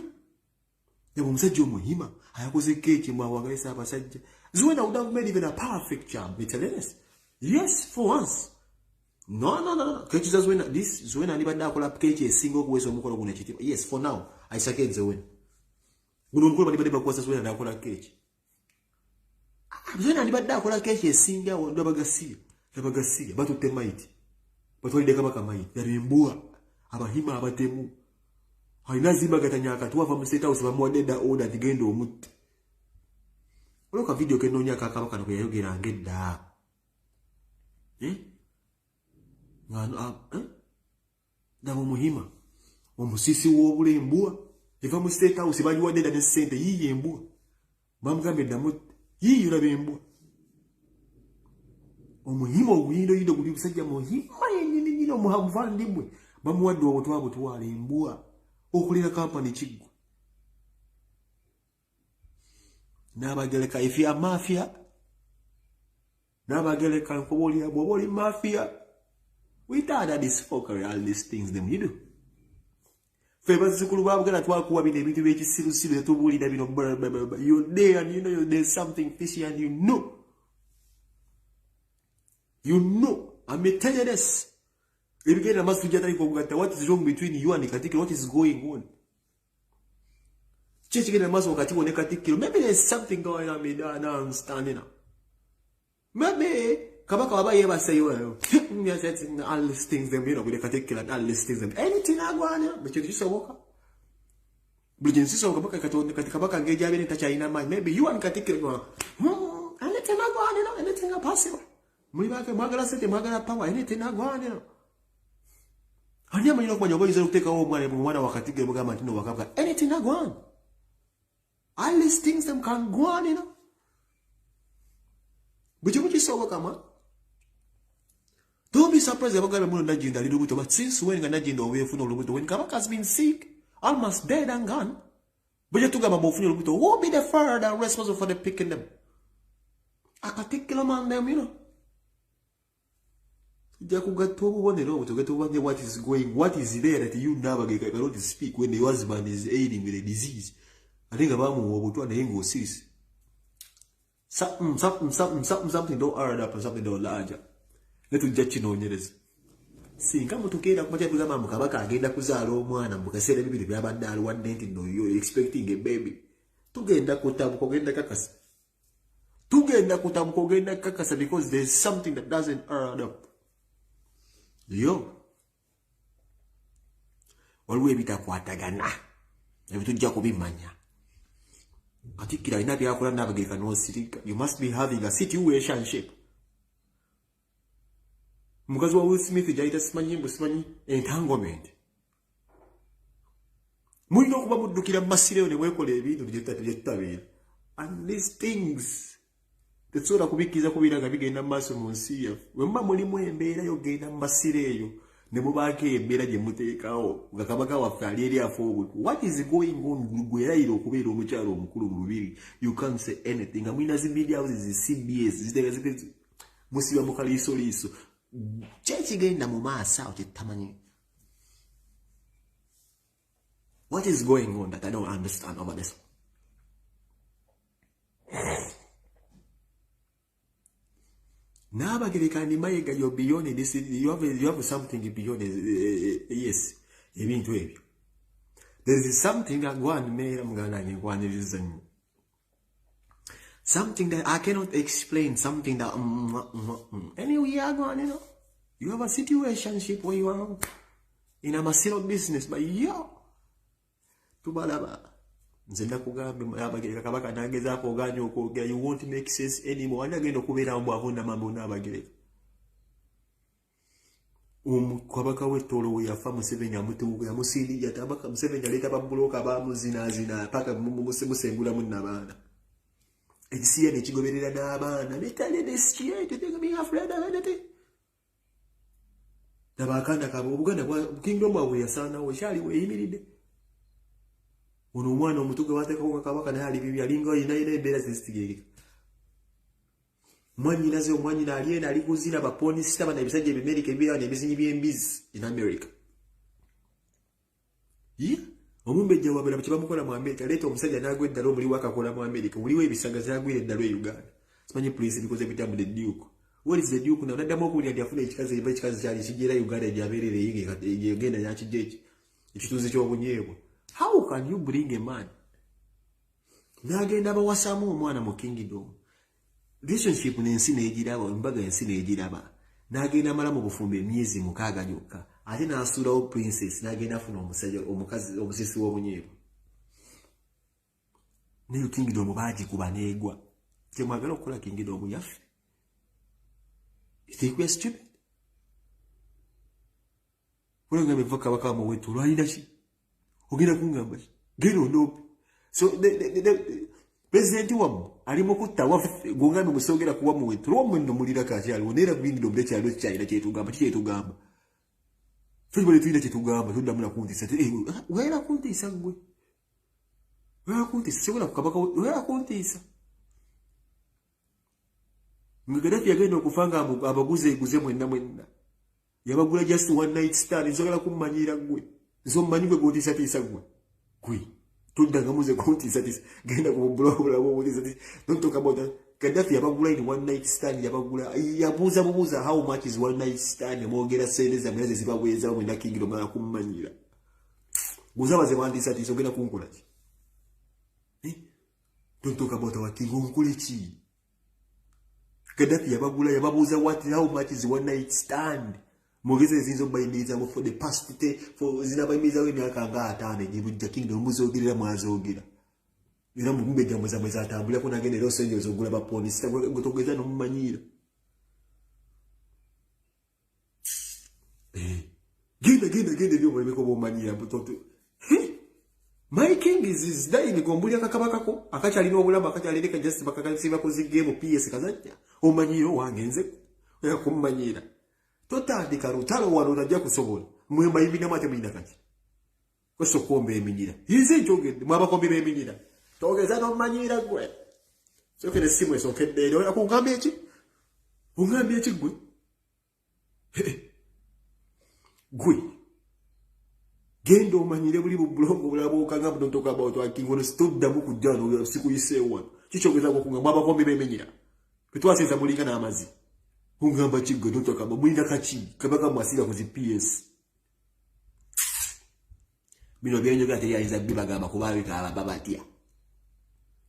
Yaba omusajja omuhima ayakoze keeki mwawangalisa abasajja. Zuena would have made even a perfect job. Yes, for once. No, no, no, no. Keeki za Zuena, this Zuena alibadde akola keeki esinga okuweesa omukolo guno ekitiibwa. Yes, for now, aisake Zuena. Guno omukolo balibadde bakuwasa Zuena n'akola keeki. Zuena alibadde akola keeki esinga ndabagasiya. Ndabagasiya batutte maiti. Batwalidde kabaka maiti. Yali embwa abahima abatemu. Alina zimbagatanya akatu ava mu State House bamuwadde dda order nti genda omutte. Waliwo ka video ke nnoonya aka kabaka kano ke yayogeranga edda. Ndaba omuhima omusisi w'obula embwa eva mu State House bagiwadde dda ne ssente yiiyo embwa. Bamugambye dda mutte. Yiiyo laba embwa. Omuhima oguyindoyindo guli musajja muhima yennyini nnyini omuvandimwe bamuwadde obutwa butwala embwa okulira kampani kiggwa. N'abagereka if you are mafia, n'abagereka nkubuulira bw'oba oli mafia, we tired of this fuckery, all these things them you do. Ffe bazzukulu ba Buganda twakuwa bino ebintu by'ekisirusiru tetubuulira bino blah, blah, blah, blah. You're there and you know there's something fishy and you know. You know, I'm telling you this. Ebigenda maaso tujja tandika okugatta. What is wrong between you and Katikkiro? What is going on? Ki ekigenda maaso wakati wo ne Katikkiro? Maybe there's something going on me that I'm standing up. Maybe kabaka waba yeebaseyo all these things them, you know, with the Katikkiro and all these things them. Anything agwana, buli kintu kisoboka. Buli kintu kisoboka kati kabaka ngeri gy'abeera takyalina maanyi. Maybe you and Katikkiro go, anything agwana, you know, anything possible. Muli bake mwagala sente, mwagala power, anything agwana, you know. Ani amanyi n'okumanya oba oyinza okuteekawo omwana wa Katikkiro mugamba nti no wakabaka. Anything agwana. All these things them can go on, you know. Buli kimu kisoboka ma. Don't be surprised abagambe muno Nagginda ali lubuto, but since when nga Nagginda obeefuna olubuto? When Kabaka has been sick, almost dead and gone. Bwe tugamba bw'ofunye olubuto, who will be the father responsible for the picking them? Akatikkiro man them, you know. Tujja kugatta obubonero obwo tugende tumanye what is going, what is there that you Nabagereka cannot speak when your husband is ailing with a disease. Ate nga bamuwa obutwa naye ng'osirise. Something, something, something, something, something don't add up and something don't larger. Ne tujja kinoonyereza. Singa mutukeera kumakya tugamba mbu kabaka agenda kuzaala omwana mu kaseera bibiri byabadde alwadde nti no you expecting a baby. Tugenda kutabuka ogenda kakasa. Tugenda kutabuka ogenda kakasa because there is something that doesn't add up. Yo. Waliwo ebitakwatagana. Ebyo tujja kubimanya. Katikkiro alina byakola Naabagereka n'osirika. You must be having a situationship. Mukazi wa Will Smith gy'ayita simanyi mbu simanyi entanglement. Mulina okuba muddukira mu masiro eyo ne mwekola ebintu bye tutabeera. And these things tetusobola kubikkiriza kubeera nga bigenda mu maaso mu nsi yaffe. Bwe muba mulimu embeera y'okugenda mu masiro eyo ne mubaako embeera gye muteekawo nga kabaka waffe ali eri afa obutwa. What is going on? Gwe erayira okubeera omukyala omukulu mu lubiri. You can't say anything. Nga mulina zi media houses, zi CBS, zitega musiba mu kaliisoliiso. Ki ekigenda mu maaso awo kye tutamanyi? What is going on that I don't understand over this? Naabagereka ni Mayiga, you're beyond this, you have something beyond, yes, ebintu ebyo. There is something that go and meera muganda wange nkwaniriza nnyo. Something that I cannot explain, something that Anyway, you go on, you know. You have a situationship where you are in a masiro business, but yo, tubalaba. Nze nakugambye Naabagereka kabaka n'agezaako ogaanye okwogera, you won't make sense anymore. Ani agenda okubeera mbu avunda mbu Naabagereka? Kabaka w'e Tooro we yafa Museveni amutuuka yamusindika tabaka Museveni aleeta babbulooka baamuzinaazina paka musengulamu n'abaana. Ekisiya ne kigoberera n'abaana. Laba akaana kaabwe Obuganda bwa Kingdom bwabwe yasaanawo ekyali weeyimiridde. Ono omwana omuto gwe bateekako nga kabaka naye ali bibi alinga alina embeera zezitegeerekeka. Mwannyinaze omwannyina ali eno ali kuzina ba porn star bano ebisajja ebimerika ebibeera wano ebizinyi by'embizzi in America. Ye omumbejja waabwe laba kye bamukola mu America, leeta omusajja n'agwa eddala omuliwo akakola mu America, muliwo ebisaga zagwira eddala e Uganda. Simanyi poliisi bikoze bitya mu the Duke. What is the Duke now? Naddamu okuwulira nti afuna ekikazi eva ekikazi kyali kijja era Uganda gy'abeerera eyinga egenda yakijja eki ekituuzi ky'obunyeebwa. How can you bring a man? N'agenda bawasaamu omwana mu kingdom. Relationship n'ensi n'egiraba, embaga ensi n'egiraba. N'agenda amala mu bufumbo emyezi 6 gyokka. Ate n'asuulawo princess n'agenda afuna omusajja omukazi omusisi w'obunyeebwa. Nayo kingdom baagikuba n'egwa. Temwagala okukola kingdom yaffe. You think we are stupid? Olengamba eva kabaka wamuwetu olwalina ki? Ogenda kungamba ki? Genda onoope. So pulezidenti wammwe ali mu kutta waffe gwongambye musogera kuwa muwetu lwammwe nno mulirako akyaliwo naye era kingdom tekyaliwo kikyalina kyetugamba kikyetugamba. Ffe tubadde tulina kyetugamba toddamu na kuntiisa. Wera kuntiisa ggwe. Wera kuntiisa sobola ku kabaka wera kuntiisa. Nga Gaddafi yagenda okufa nga abaguze eguze mwenna mwenna. Yabagula just one night stand nsobola kummanyiira ggwe. Nze omumanyi gwe gw'otiisatiisa ggwe. Gwe. Toddangamu nze kuntiisatiisa. Genda ku bubulabulabu obutiisatiisa. Don't talk about that. Gaddafi yabagula in one night stand yabagula. Yabuuza bubuuza how much is one night stand mwogera ssente zammwe ze zibaweeza mwenna kingdom omala kummanyiira. Guzaba ze bantiisatiisa ogenda kunkola ki? Don't talk about our king onkole ki? Gaddafi yabagula yababuuza what how much is one night stand. Mwogeze eziyinza okubayimirizamu for the past te for zinabayimirizawo emyaka nga 5 egibujja kingdom muzoogerera mwazoogera. Era mu mbejja mwe zammwe zatambulirako nagenda era osenjeza ogula ba polisi gwe togeza n'omumanyiira. Genda genda genda ebyo omulemeko bw'omanyiira My king is dying gombulya kakabakako akakyalina obulamu akakyalireka just bakakasiba ku zi game PS kazannya omanyiira owange nze oya kummanyiira. Totandika lutalo wano otajja kusobola. Mwe mbayimiramu ate mulina kaki? Kwesa okukomba eminyira. Nze nkyogedde mwe abakombi b'eminyira. Togeza n'omanyiira ggwe. Sooka n'essimu esookedde eri oya kungamba eki? Ongambye eki ggwe? Gwe genda omanyire buli bubulongo obulala bwokanga. Don't talk about our king. Ono sitoddamu kujja wano, sikuyiseewo wano. Kikyogezako okungamba abakombi bemenyera tetwasinza mulinga n'amazzi. Ongamba kigwe? Don't talk about mulina kaki. Kabaka mwasiga ku zi PS. Bino byenjogera teri ayinza bibagamba kuba bikaaba babatya.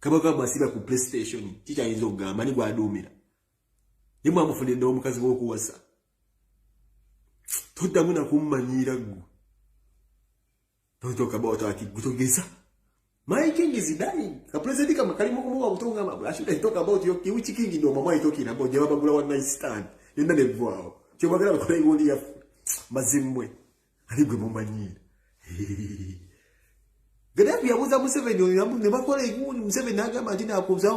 Kabaka mwasiba ku PlayStation, kikyayinza okugamba ni gwaduumira ye mwamufunidde omukazi w'okuwasa. Toddamu nakummanyiira ggwe. Don't talk about our king. Togeza. My king is dying. Ka president kama kali mukumuwa butonga ma. I shouldn't talk about your king. Which king no mama is talking about? Jeba bagula one night stand. Yenda ne vwao. Kyobagala bakola ingoli ya mazimwe. Ali gwe mumanyiira. Gaddafi yabuuza Museveni ne bakola egundi. Museveni n'agamba nti nakuza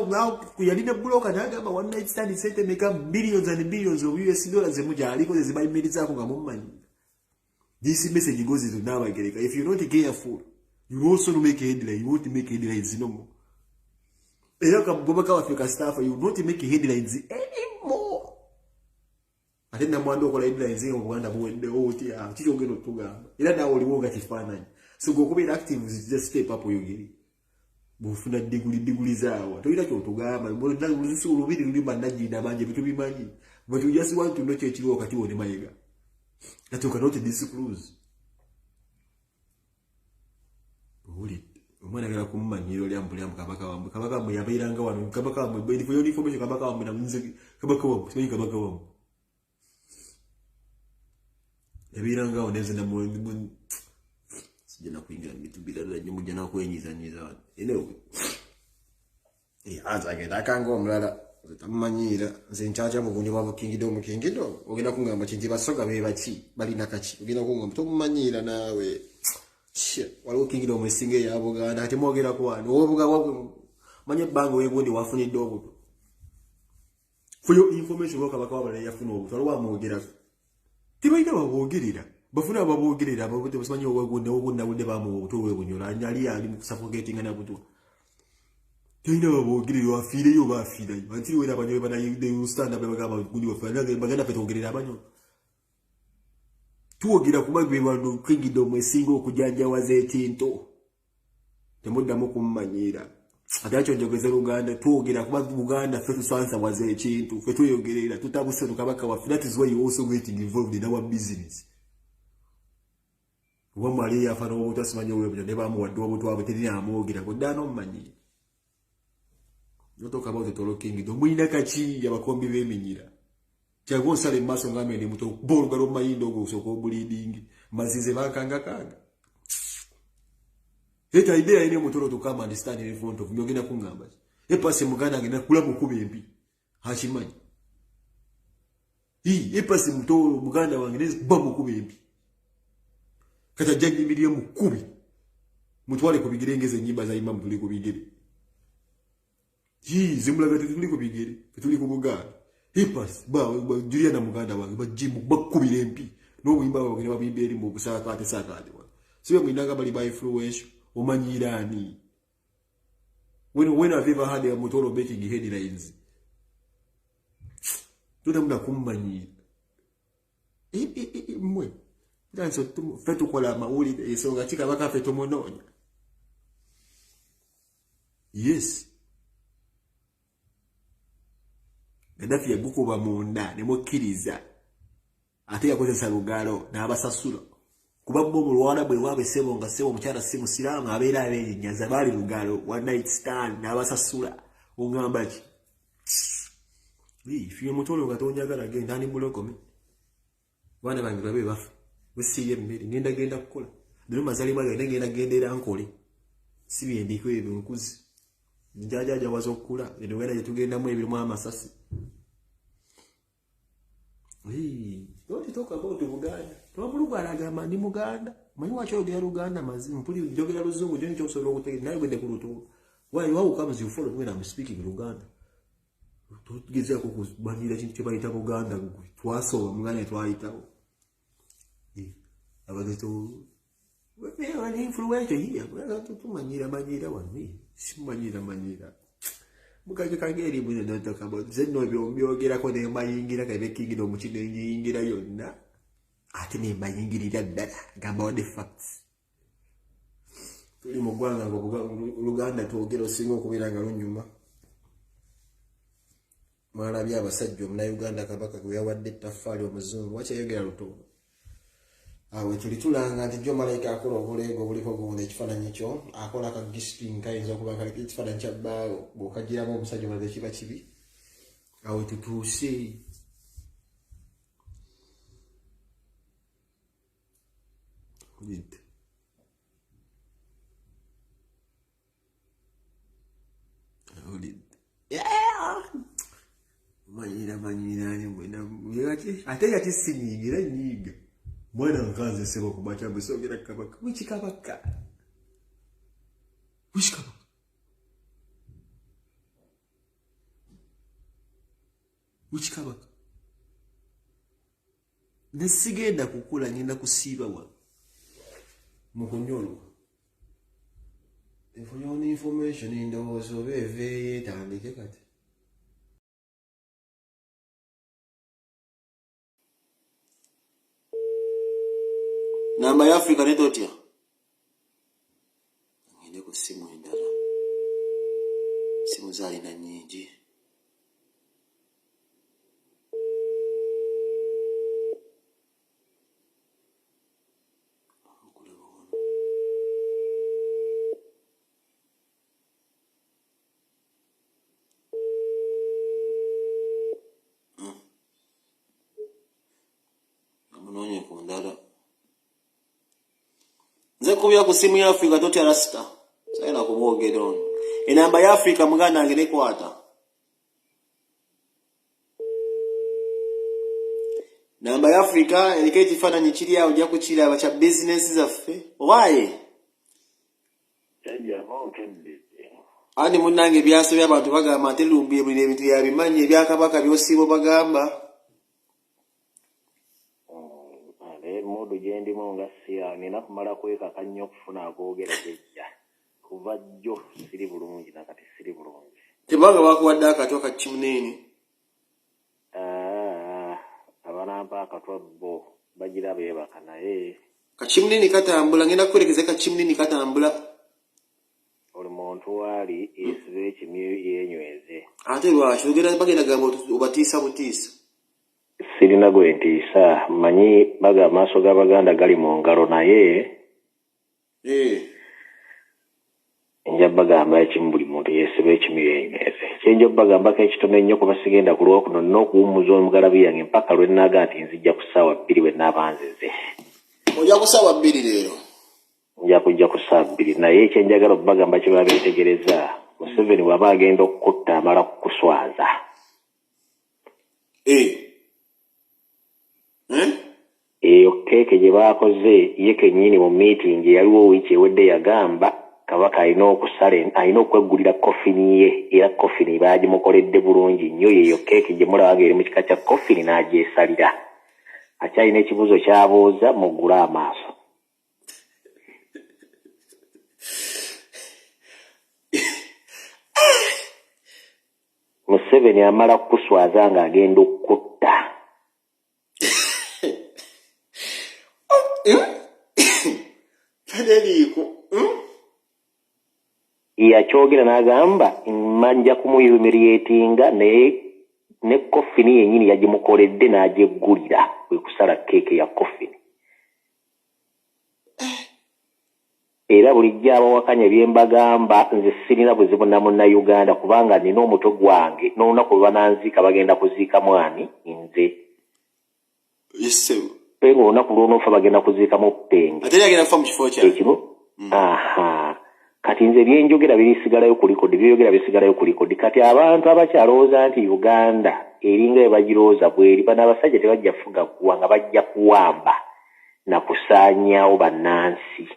yali ne buloka n'agamba one night stand sente meka, billions and billions of US dollars zemujja ze zibayimirizaako nga mumanyiira. This message goes to Nabagereka. If you're not careful, you will also make headlines. You won't make headlines no more. Era kabaka waffe kasitafa, you will not make headlines anymore. Ate namwanda okola headlines nga Buganda buweddewo otya? Kiki ogenda otugamba? Era naawe oliwo nga kifaananyi. So gwe okubeera active, just step up oyogere. Bw'ofuna diguli, diguli zaawa tolina kyotugamba. Olubiri luli bannagginda bangi ebyo tubimanyi. But we just want to know kyekiriwo wakati wo ne Mayiga that you cannot disclose. Owulidde omwana agala kumumanyira oli ambulira mu kabaka wammwe. Kabaka wammwe yabeeranga wano. Kabaka wammwe, for your information, kabaka wammwe namunze, kabaka wammwe simanyi, kabaka wammwe yabeeranga awo neze namu. Sijja nakuyingira mu bintu birala nnyo, mujja nakwenyizanyiza wano. Anyway, anze agenda akanga omulala nze tamumanyiira. Nze nkyakya mugundi bwa bukingidde omukingidde. Ogenda kungamba ki nti Basoga be baki balina kaki? Ogenda kungamba tomumanyiira naawe. Waliwo kingdom esinga eya Buganda. Ate mwogera ku wano manya ebbanga wegundi wafunidde obuto. For your information, kabaka wabala yafuna obuto, waliwo amwogerako. Tebalina baboogerera, bafuna ababoogerera. Simanyi owegundi ogundi nawulidde bamuwa obuto webunyolo ali ali mu kusuffocatinga na butwa. Talina baboogerera, wafiireyo oba afiirayo until when Abanyoro bana they will stand up bagamba gundi wafe bagenda ffe twogerera Abanyoro. Tuwogera kuba be bano kingdom esinga okujanjawaza ekintu. Temuddamu kummanyiira. Ate akyo njogeze Luganda. Twogera kuba Buganda ffe tusansawaza ekintu, ffe tweyogerera tutabuse kabaka waffe. That is why you also getting involved in our business. Oba mwali yafa n'obutwa simanyi obwebyo ne bamuwadde obutwa bwe terina amwogera koddaana omumanyiira. You talk about the Toro Kingdom. Mulina kaki abakombi b'eminyira? Kyagu osala emaaso nga ndi muto kuba olugalo mu mayindo ogwo osooka obulidingi mazize bankangakanga. Eta idea ine Mutoro to come and stand in front of me, ogenda kuŋŋamba ki? Epasi muganda agenda kula mukuba empi akimanyi. Epasi Mutoro muganda wange ne ba mukuba empi. Kati ajja nyimirire mukubi mutwale ku bigere ngeze ennyimba za imamu tuli ku bigere. Zimulaga tetuli ku bigere, tetuli ku Buganda. Hipas ba, ba Juliana muganda wange bajimu bakubira empi n'obuyimba bwabwe ne babuyimba eri mu busaakaate saakaate wano. Sibe mwinanga bali ba influential omanyiira ani? When have you ever had a Mutoro making headlines? Todamu kummanyiira mmwe. Ffe tukola amawulire, ensonga ki kabaka ffe tumunoonya. Yes, Gaddafi yagukuba munda ne mukkiriza, ate yakozesa lugalo n'abasasula kuba bo mu lwala bwe waabwe ssebo nga ssebo omukyala si musiraamu abeera abeenyenyaza baali lugalo one night stand n'abasasula. Oŋŋamba ki? Ife Mutolo nga tonjagala genda ndi mulokome. Baana bange babe bafa wesiiyo emmere ngenda genda kukola leero mazaalibwa gange ngenda genda era nkole si byendiko ebyo nkuzi njajajawaza okukula eno Uganda gye tugendamu ebirimu amasasi. Don't talk about Buganda. Twamulugala agamba ndi Muganda. Manyi waki oyogera Luganda mazi mpuli njogera Luzungu gyo nkyosobola okutegeera naye gwedde ku lutuula. Why, how comes you follow when I'm speaking Luganda? Tugezaako kumanyira kintu kye bayita Buganda gwe. Twasooba Muganda twayitawo. Abantu influential here. Tumanyira manyira wano. Simanyira manyira. Mukajo kange eri muno don't talk about nze nno ebyo mbyogerako ne mbayingira kabe kingdom kino njiyingira yonna ate ne mbayingirira ddala gamba wadde facts. Tuli mu ggwanga nga Oluganda twogera osinga okubeera nga lunyuma. Mwalabye abasajja omunnayuganda Kabaka gwe yawadde ettaffaali omuzungu wakyayogera lutono. Awo tuli tulanga nti jjo malayika akola obuleego obuliko gundi ekifaananyi kyo akola ka gisting kayinza okuba kaliko ekifaananyi kya bbaawo bw'okagiramu omusajja omulala kiba kibi. Awo tutuuse. Owulidde? Owulidde? Manyira manyira ani mwena ate yati sinyingira nyiga. Mwana nkanze sebo kumacha busogera Kabaka. Which Kabaka? Which Kabaka? Which Kabaka? Nesigenda kukula ngenda kusiiba wa mukunyolwa. If you want information ndowooza oba eveeyo etandike kati. Namba ya Afrika netotya. Ngende ku simu endala. Simu zaalina nnyingi. Okulaba wano. Amunoonye ku ndala. Nze kubya ku simu ya Afrika totya rasita. Sayina kumwogera ono. Enamba ya Afrika muganda wange nekwata. Namba ya Afrika eriko ekifaananyi kiri awo ojja kukiraba kya bizinensi zaffe. Owaaye? Andi munnange ebyasobye abantu bagamba nti Lumbuye bino ebintu yabimanyi ebya Kabaka by'osiiba obagamba. Naye mudu gye ndimu nga si nina kumala kwekaka nnyo okufuna agoogera jjajja. Kuva jjo siri bulungi na kati siri bulungi. Tebanga bakuwadde akatwa ka kimuneene. Abanampa akatwa bo bagira beebaka naye. Kakimunene katambula ngenda kukuwerekeza kakimunene katambula. Buli muntu waali yeesibe ekimyu yeenyweze. Ate lwaki ogenda bagenda gamba obatiisa butiisa. Sirina gwe ntiisa mmanyi baga amaaso g'Abaganda gali mu ngalo naye. Nja bagamba ekimu buli muntu yeesibe ekimyu yeenyweze. Kye nja obbagambako ekitono ennyo kuba sigenda kulwa kuno nnina okuwummuza omugalabi yange mpaka lwe nnaaga nti nzijja ku ssaawa 2 bwe nnaaba nzize. Ojja ku ssaawa 2 leero? Nja kujja ku ssaawa 2 naye kye njagala obbagamba kye baba beetegereza Museveni bw'aba agenda okukutta amala kukuswaza. Eyo keeke gye baakoze ye kennyini mu miitingi eyaliwo wiiki ewedde yagamba Kabaka alina okusala alina okweggulira kofini ye era kofini baagimukoledde bulungi nnyo yeeyo keeke gye mulaba ng'eri mu kika kya kofini n'agyesalira. Akyalina ekibuuzo ky'abuuza muggule amaaso. Museveni amala kukuswaza ng'agenda okukutta. Yakyogera n'agamba nja kumuyumiriyetinga naye ne kofini yennyini yagimukoledde n'agyeggulira kwe kusala keeke ya kofini. Era bulijjo abawakanya bye mbagamba nze sirina buzibu na Munnayuganda kubanga nina omutwe gwange n'olunaku lwe bananziika bagenda kuziikamu ani nze. Penge olunaku lw'onoofa bagenda kuziikamu Penge. Ate agenda kufa mu kifo kyange. Ekimu? Aha. Kati nze byenjogera birisigalayo ku likodi, byeyogera bisigalayo ku likodi. Kati abantu abakyalowooza nti Uganda eringa bwe bagirowooza bw'eri, bano abasajja tebajja kufuga ggwanga, bajja kuwamba na kusaanyaawo bannansi.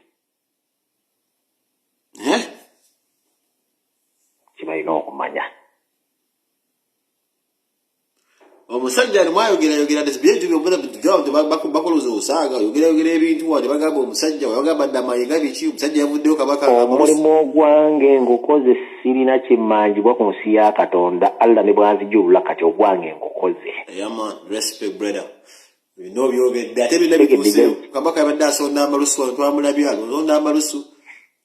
Kye balina okumanya. Omusajja ali mwayogerayogera bakoloza osaaga oyogerayogera ebintu wa tebagamba omusajja webagamba ddamayenga biki, omusajja yavuddeyo kabaka. Omulimu ogwange ngukoze, sirina kimmanjibwa ku nsi ya Katonda. Allah ne bwanzijulula kati ogwange ngukoze. Yeah man, respect brother. Bino byogedde ate byonna bituuseyo. Kabaka yabadde asonda amalusu wano, twamulabye alonda amalusu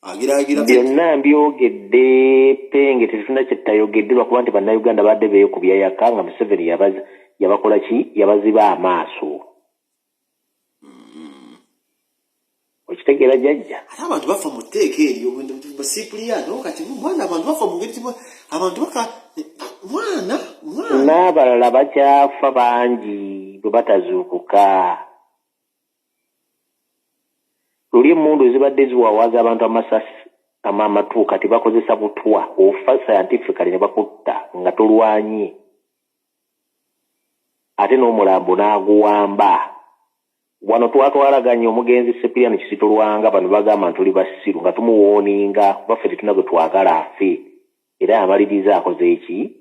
agiraagira. Byonna mbyogedde penge, tetulina kyetayogedde lwakuba nti Bannayuganda badde beekubya yaka nga Museveni yabakola ki, yabaziba amaaso. Okitegeera jjajja? Ate abantu bafa mu tteeka eryo basipuliyano kati mwana, abantu bafa mu ngeri abantu baka mwana mwana. N'abalala bakyafa bangi bwe batazuukuka. Luli emmundu zibadde ziwawaaza abantu amasasi amatu, kati bakozesa butwa. Ofa scientifically ne bakutta nga tolwanye, ate n'omulambo n'aguwamba. Wano twatwalaganye omugenzi Sepiriano Kisito Lwanga, bano bagamba nti tuli basiru nga tumuwooninga, kuba ffe tetulina gwe twagala afe, era amaliriza akoze eki?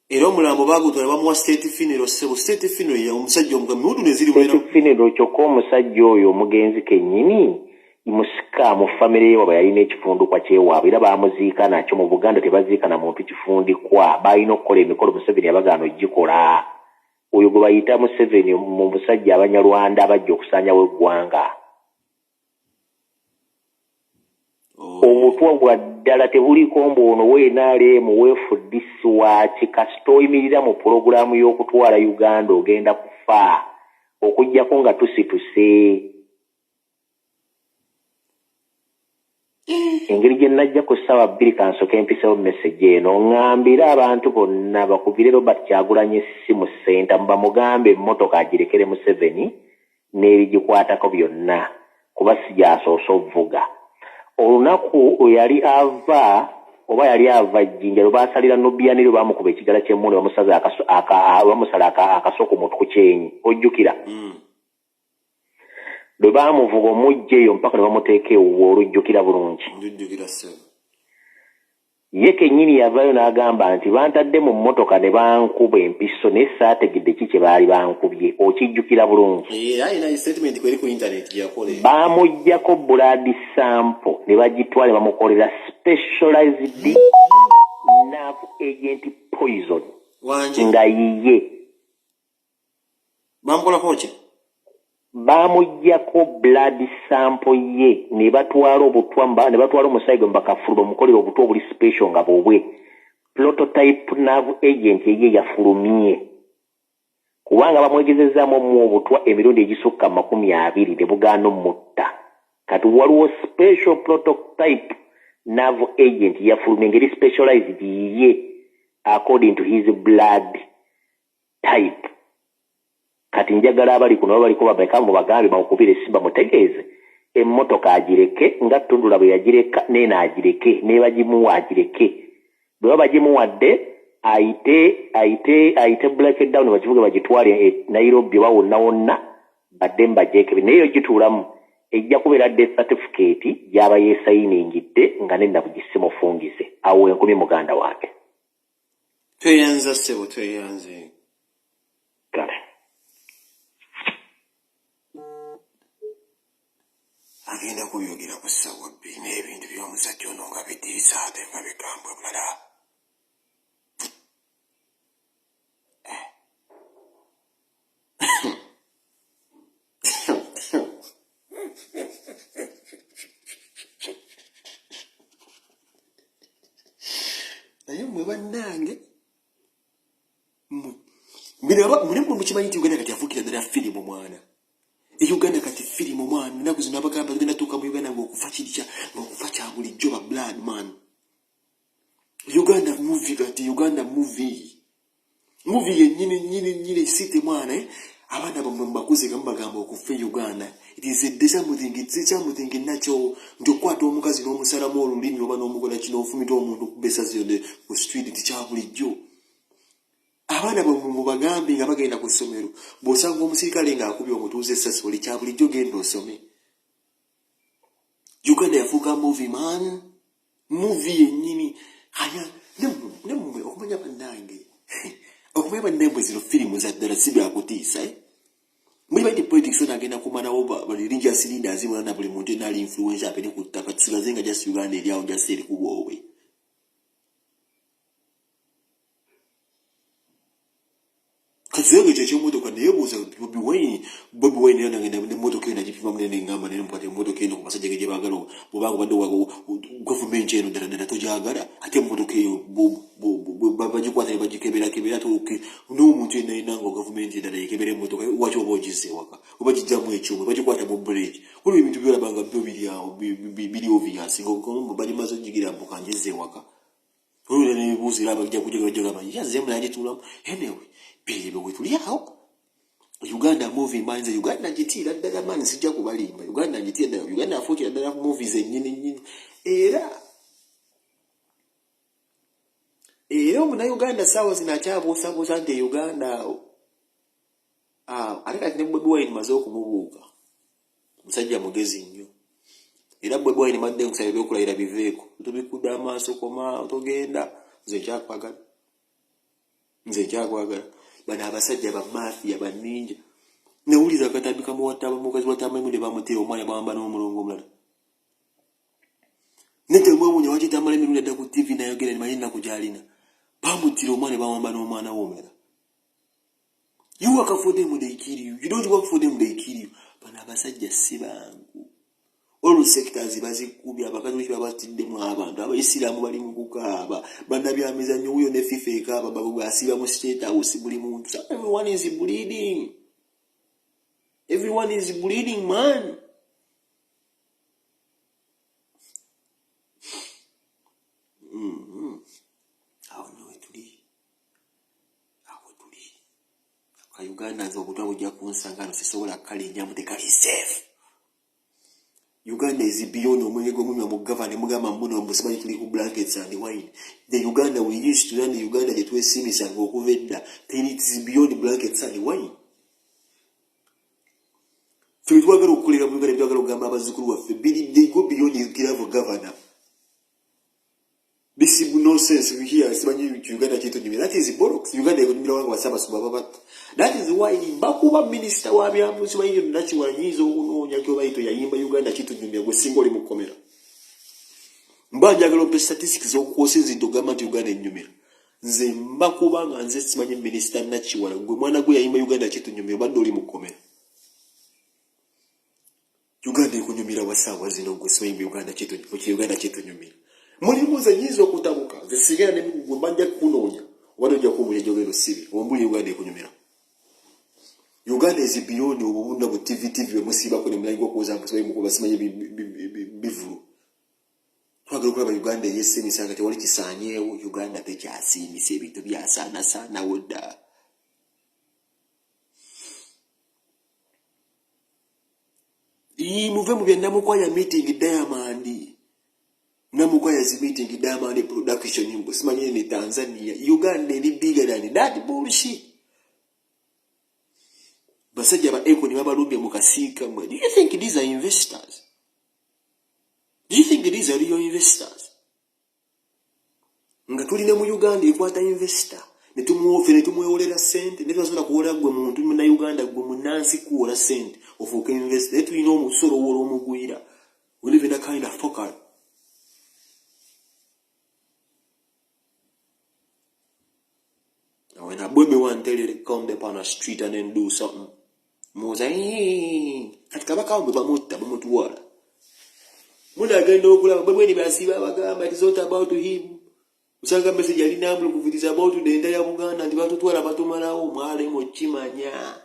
Era omulambo bagutwala bamuwa state funeral, ssebo, state funeral ya omusajja omugabi mundu neziri wera. State funeral, kyokka omusajja oyo omugenzi kennyini musika mu famire ye waba yalina ekifundikwa kyewaabwe, era bamuziika nakyo. Mu Buganda tebaziika na muntu kifundikwa, balina okukola emikolo. Museveni yabagaana ogikola. Oyo gwe bayita Museveni mu musajja Abanyarwanda abajja okusaanyawo eggwanga. Obutwa bwa ddala tebuliko mbu ono WNRM weFDC waaki. Kasita oyimirira mu pulogulaamu y'okutwala Uganda ogenda kufa, okuggyako nga tusituse. Engeri gye najja ku ssaawa 2, kansoke empisewo message eno ŋŋambire abantu bonna bakubire Robert Kyagulanyi essimu Ssentamu, bamugambe emmotoka agirekere Museveni n'ebigikwatako byonna, kuba si gyasoose ovuga. Olunaku lwe yali ava oba yali ava Jjinja lwe baasalira Nubian lwe bamukuba ekigala ky'emmundu, bamusaza bamusala akaso ku mutwe ku kyenyi, ojjukira? Lwe baamuvuga omujja eyo mpaka ne bamuteeka ewuwe, olujjukira bulungi? Njujjukira ssebo. Ye kennyini yavaayo n'agamba nti bantadde mu mmotoka ne bankuba empiso naye saategedde ki kye baali bankubye. Okijjukira bulungi? Era alina statement kweri ku internet gye yakola eyo. Bamuggyako blood sample ne bagitwala ne bamukolera specialized nerve agent poison. Wangi? Nga yiye. Bamukolako ki? Bamuggyako blood sample ye ne batwala obutwa ne batwala omusaayi gwe mubakafulu bamukolera obutwa obuli special nga bubwe prototype nerve agent eye yafulumye, kubanga bamwegezezaamu omuwa obutwa emirundi egisukka 20 ne bugaana omutta. Kati waliwo special prototype nerve agent yafulumye ngeri specialized yiye according to his blood type. Kati njagala abali kuno oba baliko bameka mubagambe bamukubire essimu bamutegeeze emmotoka agireke nga Tundula bwe yagireka, neeno agireke, nebagimuwa agireke. Bwe baba bagimuwadde ayite break down bakivuge bagitwale e Nairobi oba wonna wonna badde mubagyekebe, naye ogituulamu ejja kubeera death certificate gy'aba yeesayiningidde nga nennabugi simufungize. Awo enkumi muganda wange. Tweyanza ssebo, tweyanze. Kale. Agenda kubyogera ku ssaawa 2 n'ebintu by'omusajja ono nga bitiisa ate nga bikambwe bulala. Naye mmwe bannange, muli mmwe mukimanyi nti Uganda kati yafuukira ddala firimu mwana. E Uganda kati firimu mwana. Ennaku zino abagamba tugenda tuuka mu Uganda ng'okufa kirikya ng'okufa kya bulijjo ba blood man. Uganda movie, kati Uganda movie, movie yennyini nnyini nnyini site mwana, eh? Abaana bammwe mubakuze nga mubagamba okufa e Uganda it is a something, it's something nakyo nti okukwata omukazi n'omusalamu olulimi oba n'omukola kino, ofumita omuntu okuba esasi yodde ku street nti kya bulijjo. Abaana bammwe mubagambe nga bagenda ku ssomero, bw'osanga omusirikale ng'akubye omutuuze essasi oli kya bulijjo, genda osome. Uganda yafuuka movie man, movie yennyini. Aya nemmwe okumanya bannange. Okumanya bannembwe zino firimu za ddala si byakutiisa, eh? Muli baiti politics ono agenda kumalawo religious leaders bonna na buli muntu yenna ali influencer apere ku ttaka, tusigaze nga just Uganda eri awo just eri ku bwowe. Kati ekyo eky'emmotoka neyebuuza Bobi Wine, Bobi Wine era nagenda n'emmotoka eno agipima munene, ngamba naye mukwate emmotoka eno ku basajja ge gye baagala, bw'obanga obadde gavumenti eno ddala ddala togyagala, ate emmotoka eyo bagikwata ne bagikeberakebera, ate n'omuntu yenna yenna nga gavumenti endala yekebera emmotoka, waki oba ogizza ewaka, oba gijjamu ekyuma, bagikwata mu break. Waliwo ebintu byolaba nga byo biri awo biri obvious nga bagimaze ogigira mbu kanjizza ewaka. Olwo nebibuuza era abajja kujja bajja yazzeemu n'agituulamu. Anyway, byebyo we tuli awo. Uganda movie man, nze Uganda ngitiira ddala man, sijja kubalimba. Uganda ngitiira ddala, Uganda afuukira ddala ku movies ennyini nnyini. Era omunnayuganda ssaawa zino akyabuusabuusa nti e Uganda awo ate kati ne Bobi Wine maze okumubuuka, musajja mugezi nnyo. Era Bobi Wine madde nkusaba ebyokulayira biveeko, tubikudde amaaso, koma togenda, nze nkyakwagala, nze nkyakwagala. Bano abasajja bamafiya baninja, nawuliza akatambi kamuwata mukazi watamaimu ne bamutera omwana bawamba n'omulongo omulala netemwewunya waki tamala emirundi adda ku TV nayogera nimanyi ennaku gy'alina. Bamuttira omwana ne bawamba n'omwana we omulala. You work for them, they kill you. You don't work for them, they kill you. Bano abasajja si bangu. All sectors bazikubye, abakatoliki babatiddemu abantu, abaisiraamu bali mu kukaaba, bannabyamizannyo wuyo ne FIFA ekaaba, basiba mu State House buli muntu. Everyone is bleeding, everyone is bleeding, man. Awo nno wetuli, awo tuli ka Uganda. Nze obutwa bujja kunsanga no sisobola kukalinyamu, tekali safe. Uganda is beyond omwenge gw'omunywa mu gava ne mugamba muno mbu simanyi tuli ku blankets and wine. The Uganda we used to run, the Uganda gye twesiimisanga okuva edda, it is beyond blankets and wine. Ffe twagala okukolera mu Uganda, twagala okugamba abazzukulu baffe biri, they go beyond kiravo governor. This is nonsense we hear, simanyi Uganda kyetunyumira. That is bollocks. Uganda ekunyumira wanga basabasumba babatta. That is why bakuba minisita wa byabufuzi bayiyo Nakiwala, nyinza okunoonya kyobayito yayimba Uganda kitunyumira. Gwe singa oli mu kkomera, mba njagala ompe statistics okwosinzidde okugamba nti Uganda ennyumira. Nze mbakuba nga nze simanyi minisita Nakiwala, gwe mwana gwe yayimba Uganda kitunyumira, obadde oli mu kkomera. Uganda ekunyumira wasaawa zino? Gwe simanyi Uganda kitunyumira, Uganda kitunyumira. Mulimu nze nyinza okutabuka, nze sigenda nemigugu, mba nja kukunoonya, obadde ojja kumbulya gyogenda osibe ombuli. Uganda ekunyumira? Uganda is beyond obubunda bu TV TV bwemusiibako ne mulangi okuwoza mbu simanyi bivulu. Twagala okulaba Uganda eyesiimisa nga tewali kisaanyeewo. Uganda tekyasiimisa, ebintu byasaanasaanawo dda. Muve mu bya Namukwaya meeting Diamond, Namukwaya zi meeting Diamond production mbu simanyi ne Tanzania. Uganda eri bigger than that bullshit. Basajja ba Akon babalumbye mu kasiika mwe. Do you think these are investors? Do you think these are real investors? Nga tulina mu Uganda ekwata investor netumuwofe netumwewolera sente, netubasobola kuwola gwe muntu munnauganda, gwe munansi kuwola sente ofuuka investor, naye tulina omusolo owola omugwira. We live in a kind of fucker. When a baby want tell you to come up on the street and then do something, muza kati kabaka bwe bamutta bamutwala, munagenda okulaba bwe bweni basiba bagamba it is not about him. Osanga message yali nambulukufu, it is about the entire Buganda, nti batutwala batumalawo, mwalemu kimanya.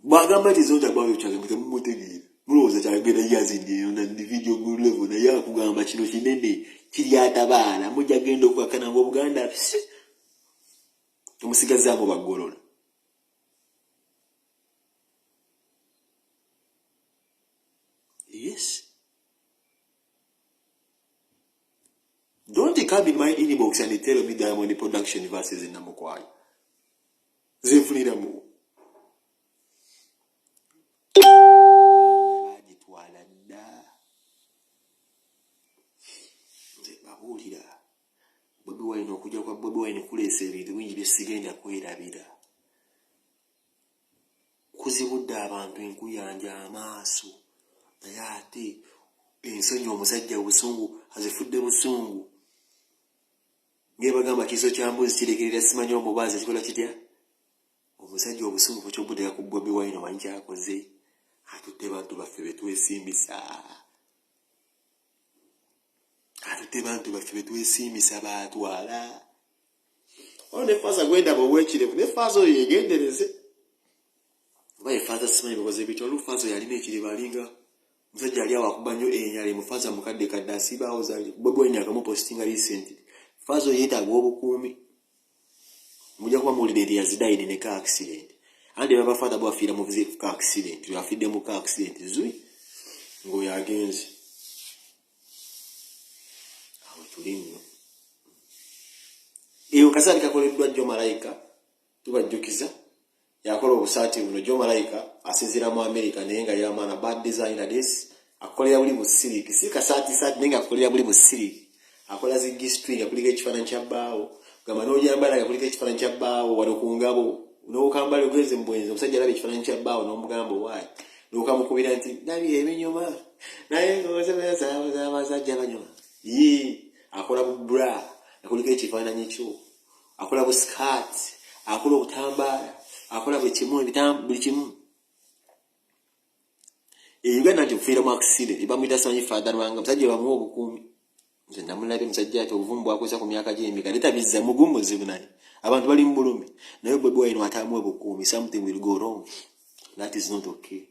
Bwagamba it is not about you, kyagembe temumutegeera, mulowooza kyagenda yazindi na individual level, naye akugamba kino kinene kiri atabaala, mujja genda okukakana nga Obuganda omusigazaamu bagolola. Yes. Don't come in my inbox and tell me Diamond Production versus Namukwaya. Zenfuniramu. Bagitwala dda. Nze babuulira. Bobi Wine, okujja kwa Bobi Wine. Wine kuleesa ebintu bingi bye sigenda kwerabira. Kuzibudde abantu enkuyanja amaaso, naye ate ensonyi omusajja obusungu azifudde busungu. Ngebagamba kiso kya mbuzi kirekerera simanyi omubaazi kikola kitya. Omusajja obusungu bukyobuteeka ku Bobi Wine, omanyi kyakoze, atutte bantu baffe betwesiimisa, atutte bantu baffe betwesiimisa baatwala. Ono ne faaza gwendaba ow'ekirevu, ne faaza oyo yegendereze, oba ye faaza simanyi bakoze bitya. Olu faaza oyo alina ekirevu alinga musajja ali awo akuba nnyo enyala, mufaaza mukadde kadde asiibaawo zali. Bobi Wine akamupositinga recently. Faaza oyo yeetaaga obukuumi. Mujja kuba muwulidde nti yazidayini ne car accident, andi baba father bwafiira mu car accident, afidde mu car accident zui ng'oyo agenze. Awo tuli nno eyo kasaati kakoleddwa Jjo Malayika, tubajjukiza yakola obusaati buno. Jjo Malayika asinziira mu America, naye nga yamaana bad designer. This akolera buli bu silk, si kasaati saati, naye nga akolera buli bu silk. Akola zi G-string nga kuliko ekifaananyi kya bbaawo, gamba n'ogyambala nga kuliko ekifaananyi kya bbaawo wano ku ngabo, n'okambala ogenze mu bwenzi, omusajja alaba ekifaananyi kya bbaawo n'omugamba owaayi, n'okamukubira nti ndabye ebinyuma naye ng'ozabasajja banyuma. Ye akola bu bra nga kuliko ekifaananyi kyo, akola bu skirt, akola obutambaala, akola buli kimu, buli kimu. E Uganda nti nfiira mu accident, bamuyita simanyi Father Lwanga, musajja bamuwa obukuumi. Nze namulabye musajja ati obuvumu bwakozesa ku myaka gy'emika tetabizza mugumu muzibu, naye abantu bali mu bulumi. Naye Bobi Wine ataamuwe bukuumi, something will go wrong. That is not okay,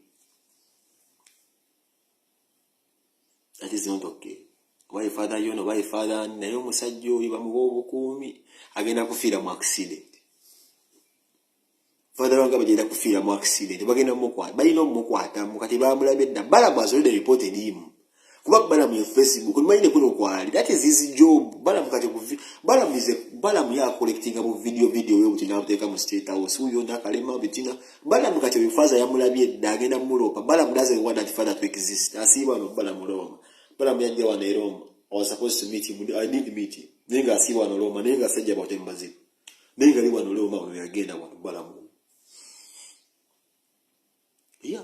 that is not okay. Oba ye Father yono oba ye Father ani, naye omusajja oyo bamuwa obukuumi, agenda kufiira mu accident. Father Lwanga bagenda kufiira mu accident, bagenda mumukwata, balina omumukwatamu. Kati bamulabye dda. Balamu has already reported him, kuba Balamu ye Facebook omanyi ne kuno kwali. That is his job, Balamu. Kati Balamu is a Balamu ya collecting bu video video we buti n'abuteeka mu State House uyo nakalema bitina. Balamu kati oyo father yamulabye dda, agenda mulopa. Balamu doesn't want that father to exist. Asiiba no Balamu Roma. Balamu yajja wano e Roma. I was supposed to meet him, I did meet him, naye nga asiiba wano Roma, naye nga asajja batemu bazibu, naye nga ali wano Roma wano yagenda wano Balamu. Yeah.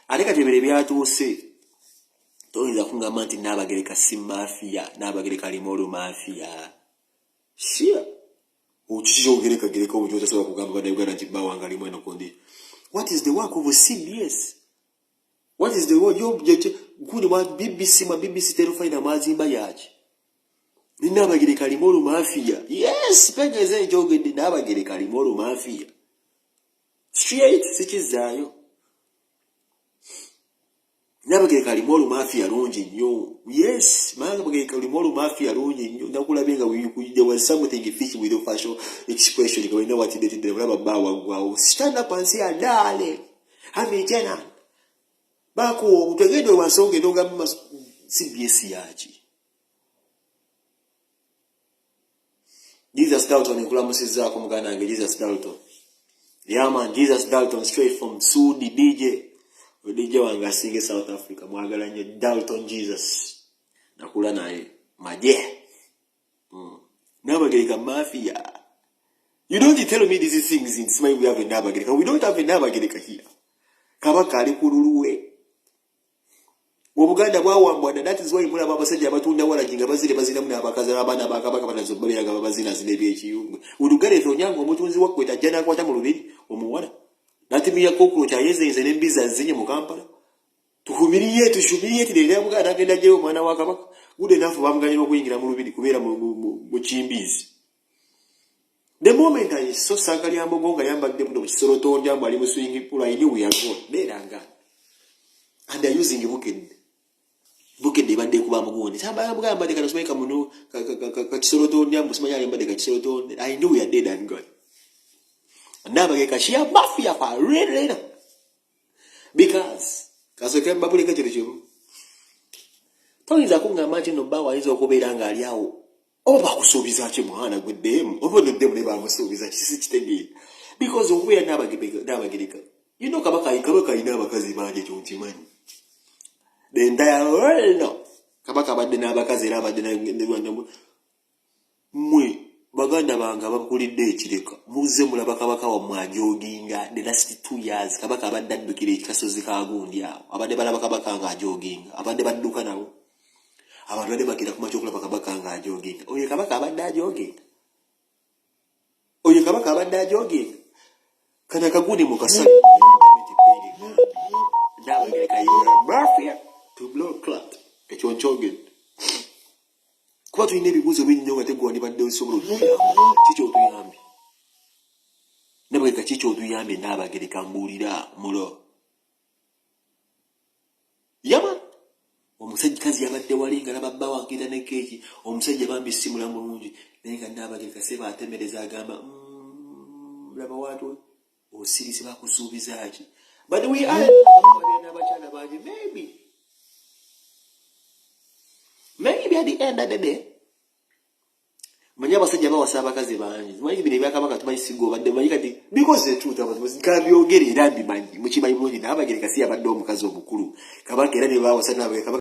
Ate kati ebyo byatuuse, toyinza kungamba nti Naabagereka si mafia. Naabagereka alimu olumafiya sia okiki kyogerekagereka omuntu otasobola kugamba Bannayuganda nti bawanga alimu eno kondi. What is the work of CBS? What is the work gundi mwa BBC, mwa BBC terufayina mwazimba yaki? Naabagereka alimu olumafiya. Yes, pegeze nkyogedde, Naabagereka alimu olumafiya straight, sikizaayo. Nabagereka alimu olumafiya lungi nnyo. Yes, Nabagereka alimu olumafiya lungi nnyo. Nakulabye nga there was something fishy with your facial expression, nga olina watidde olaba bba waggwawo. Stand up and say adaale amitena bakuwa obutwe, genda wansi ogenda ogamba CBS yaki. Jesus Dalton, nkulamusizzaako muganda wange Jesus Dalton. Yeah man, Jesus Dalton straight from Sudi DJ. DJ wange asinge South Africa, mwagala nnyo Dalton Jesus. Nakula naye maje. Nabagereka mafia. You don't tell me these things in Smile we have a Nabagereka. We don't have a Nabagereka here. Kabaka ali ku lulwe. Obuganda bwawambwa, that is why mulaba abasajja abatunda walagi nga bazire baziramu n'abakazi abaana bakabaka banazo babeera nga babazinazina ebyekiyungu. Olugareeta Onyango omutunzi wa Kweta ajja n'akwata mu lubiri omuwala n'atimira cockroach ayezenze n'embizi azinye mu Kampala. Tuhumirie tushumirie tirera Buganda agenda gyeyo omwana wa Kabaka. Good enough bamuganyira okuyingira mu lubiri kubeera mu kimbizi. The moment I saw Ssangalyambogo nga yambadde buno bukisolotonja mbu ali mu swimming pool, I knew we are gone. Beeranga. And they're using Bukedde. Bukedde ebadde ekuba mugundi. Samba yambadde kano simanyi kamuno kakisolotonja mbu simanyi ayambadde kakisolotonja. I knew we are dead and gone. Nabagereka she a mafia for real. Because Kasooke mbabuleko kino kimu. Toyinza kuŋŋamba nti nno bbaawo ayinza okubeera ng'ali awo, oba bakusuubiza ki, mwana gwe ddeemu, oba ono ddeemu ne bamusuubiza ki, sikitegeera. Because okubeera n'Abagereka, kabaka alina abakazi bangi, ekyo nkimanyi. The entire world, no, kabaka abadde n'abakazi era abadde mmwe baganda bange abakulidde ekireka, muzze mulaba kabaka wammwe ajoginga. The last 2 years kabaka abadde addukira ekikasozi kagundi awo, abadde balaba kabaka nga ajoginga, abadde badduka nabo, abantu badde bakira kumakya okulaba kabaka nga ajoginga. Oyo kabaka abadde ajoginga, oyo kabaka abadde ajoginga. Kano akagundi mukasale Nabagereka, mafia to blow clat. Ekyo nkyogedde kuba tulina ebibuuzo bingi nnyo nga tegwandibadde osobola otuyamba. Kikyotuyambye, Nabagereka? Kikyotuyambye, Naabagereka? Mbuulira mulo yama. Omusajja kazi yabadde wali nga laba bba wankita ne keeki. Omusajja bambi si mulamu bulungi, naye nga Naabagereka seba atemereza, agamba, laba waatu osirise, bakusuubiza ki?" But we are n'abakyala bangi. Maybe at the end of the day, manyi abasajja bawasa abakazi bangi. Manyi bino ebyakabaka tumanyi, siga obadde manyi kati, because the truth, abantu kabyogere era mbimanyi, mukimanyi bulungi. Naabagereka si yabadde omukazi omukulu kabaka, era ne bawasa Naabagereka.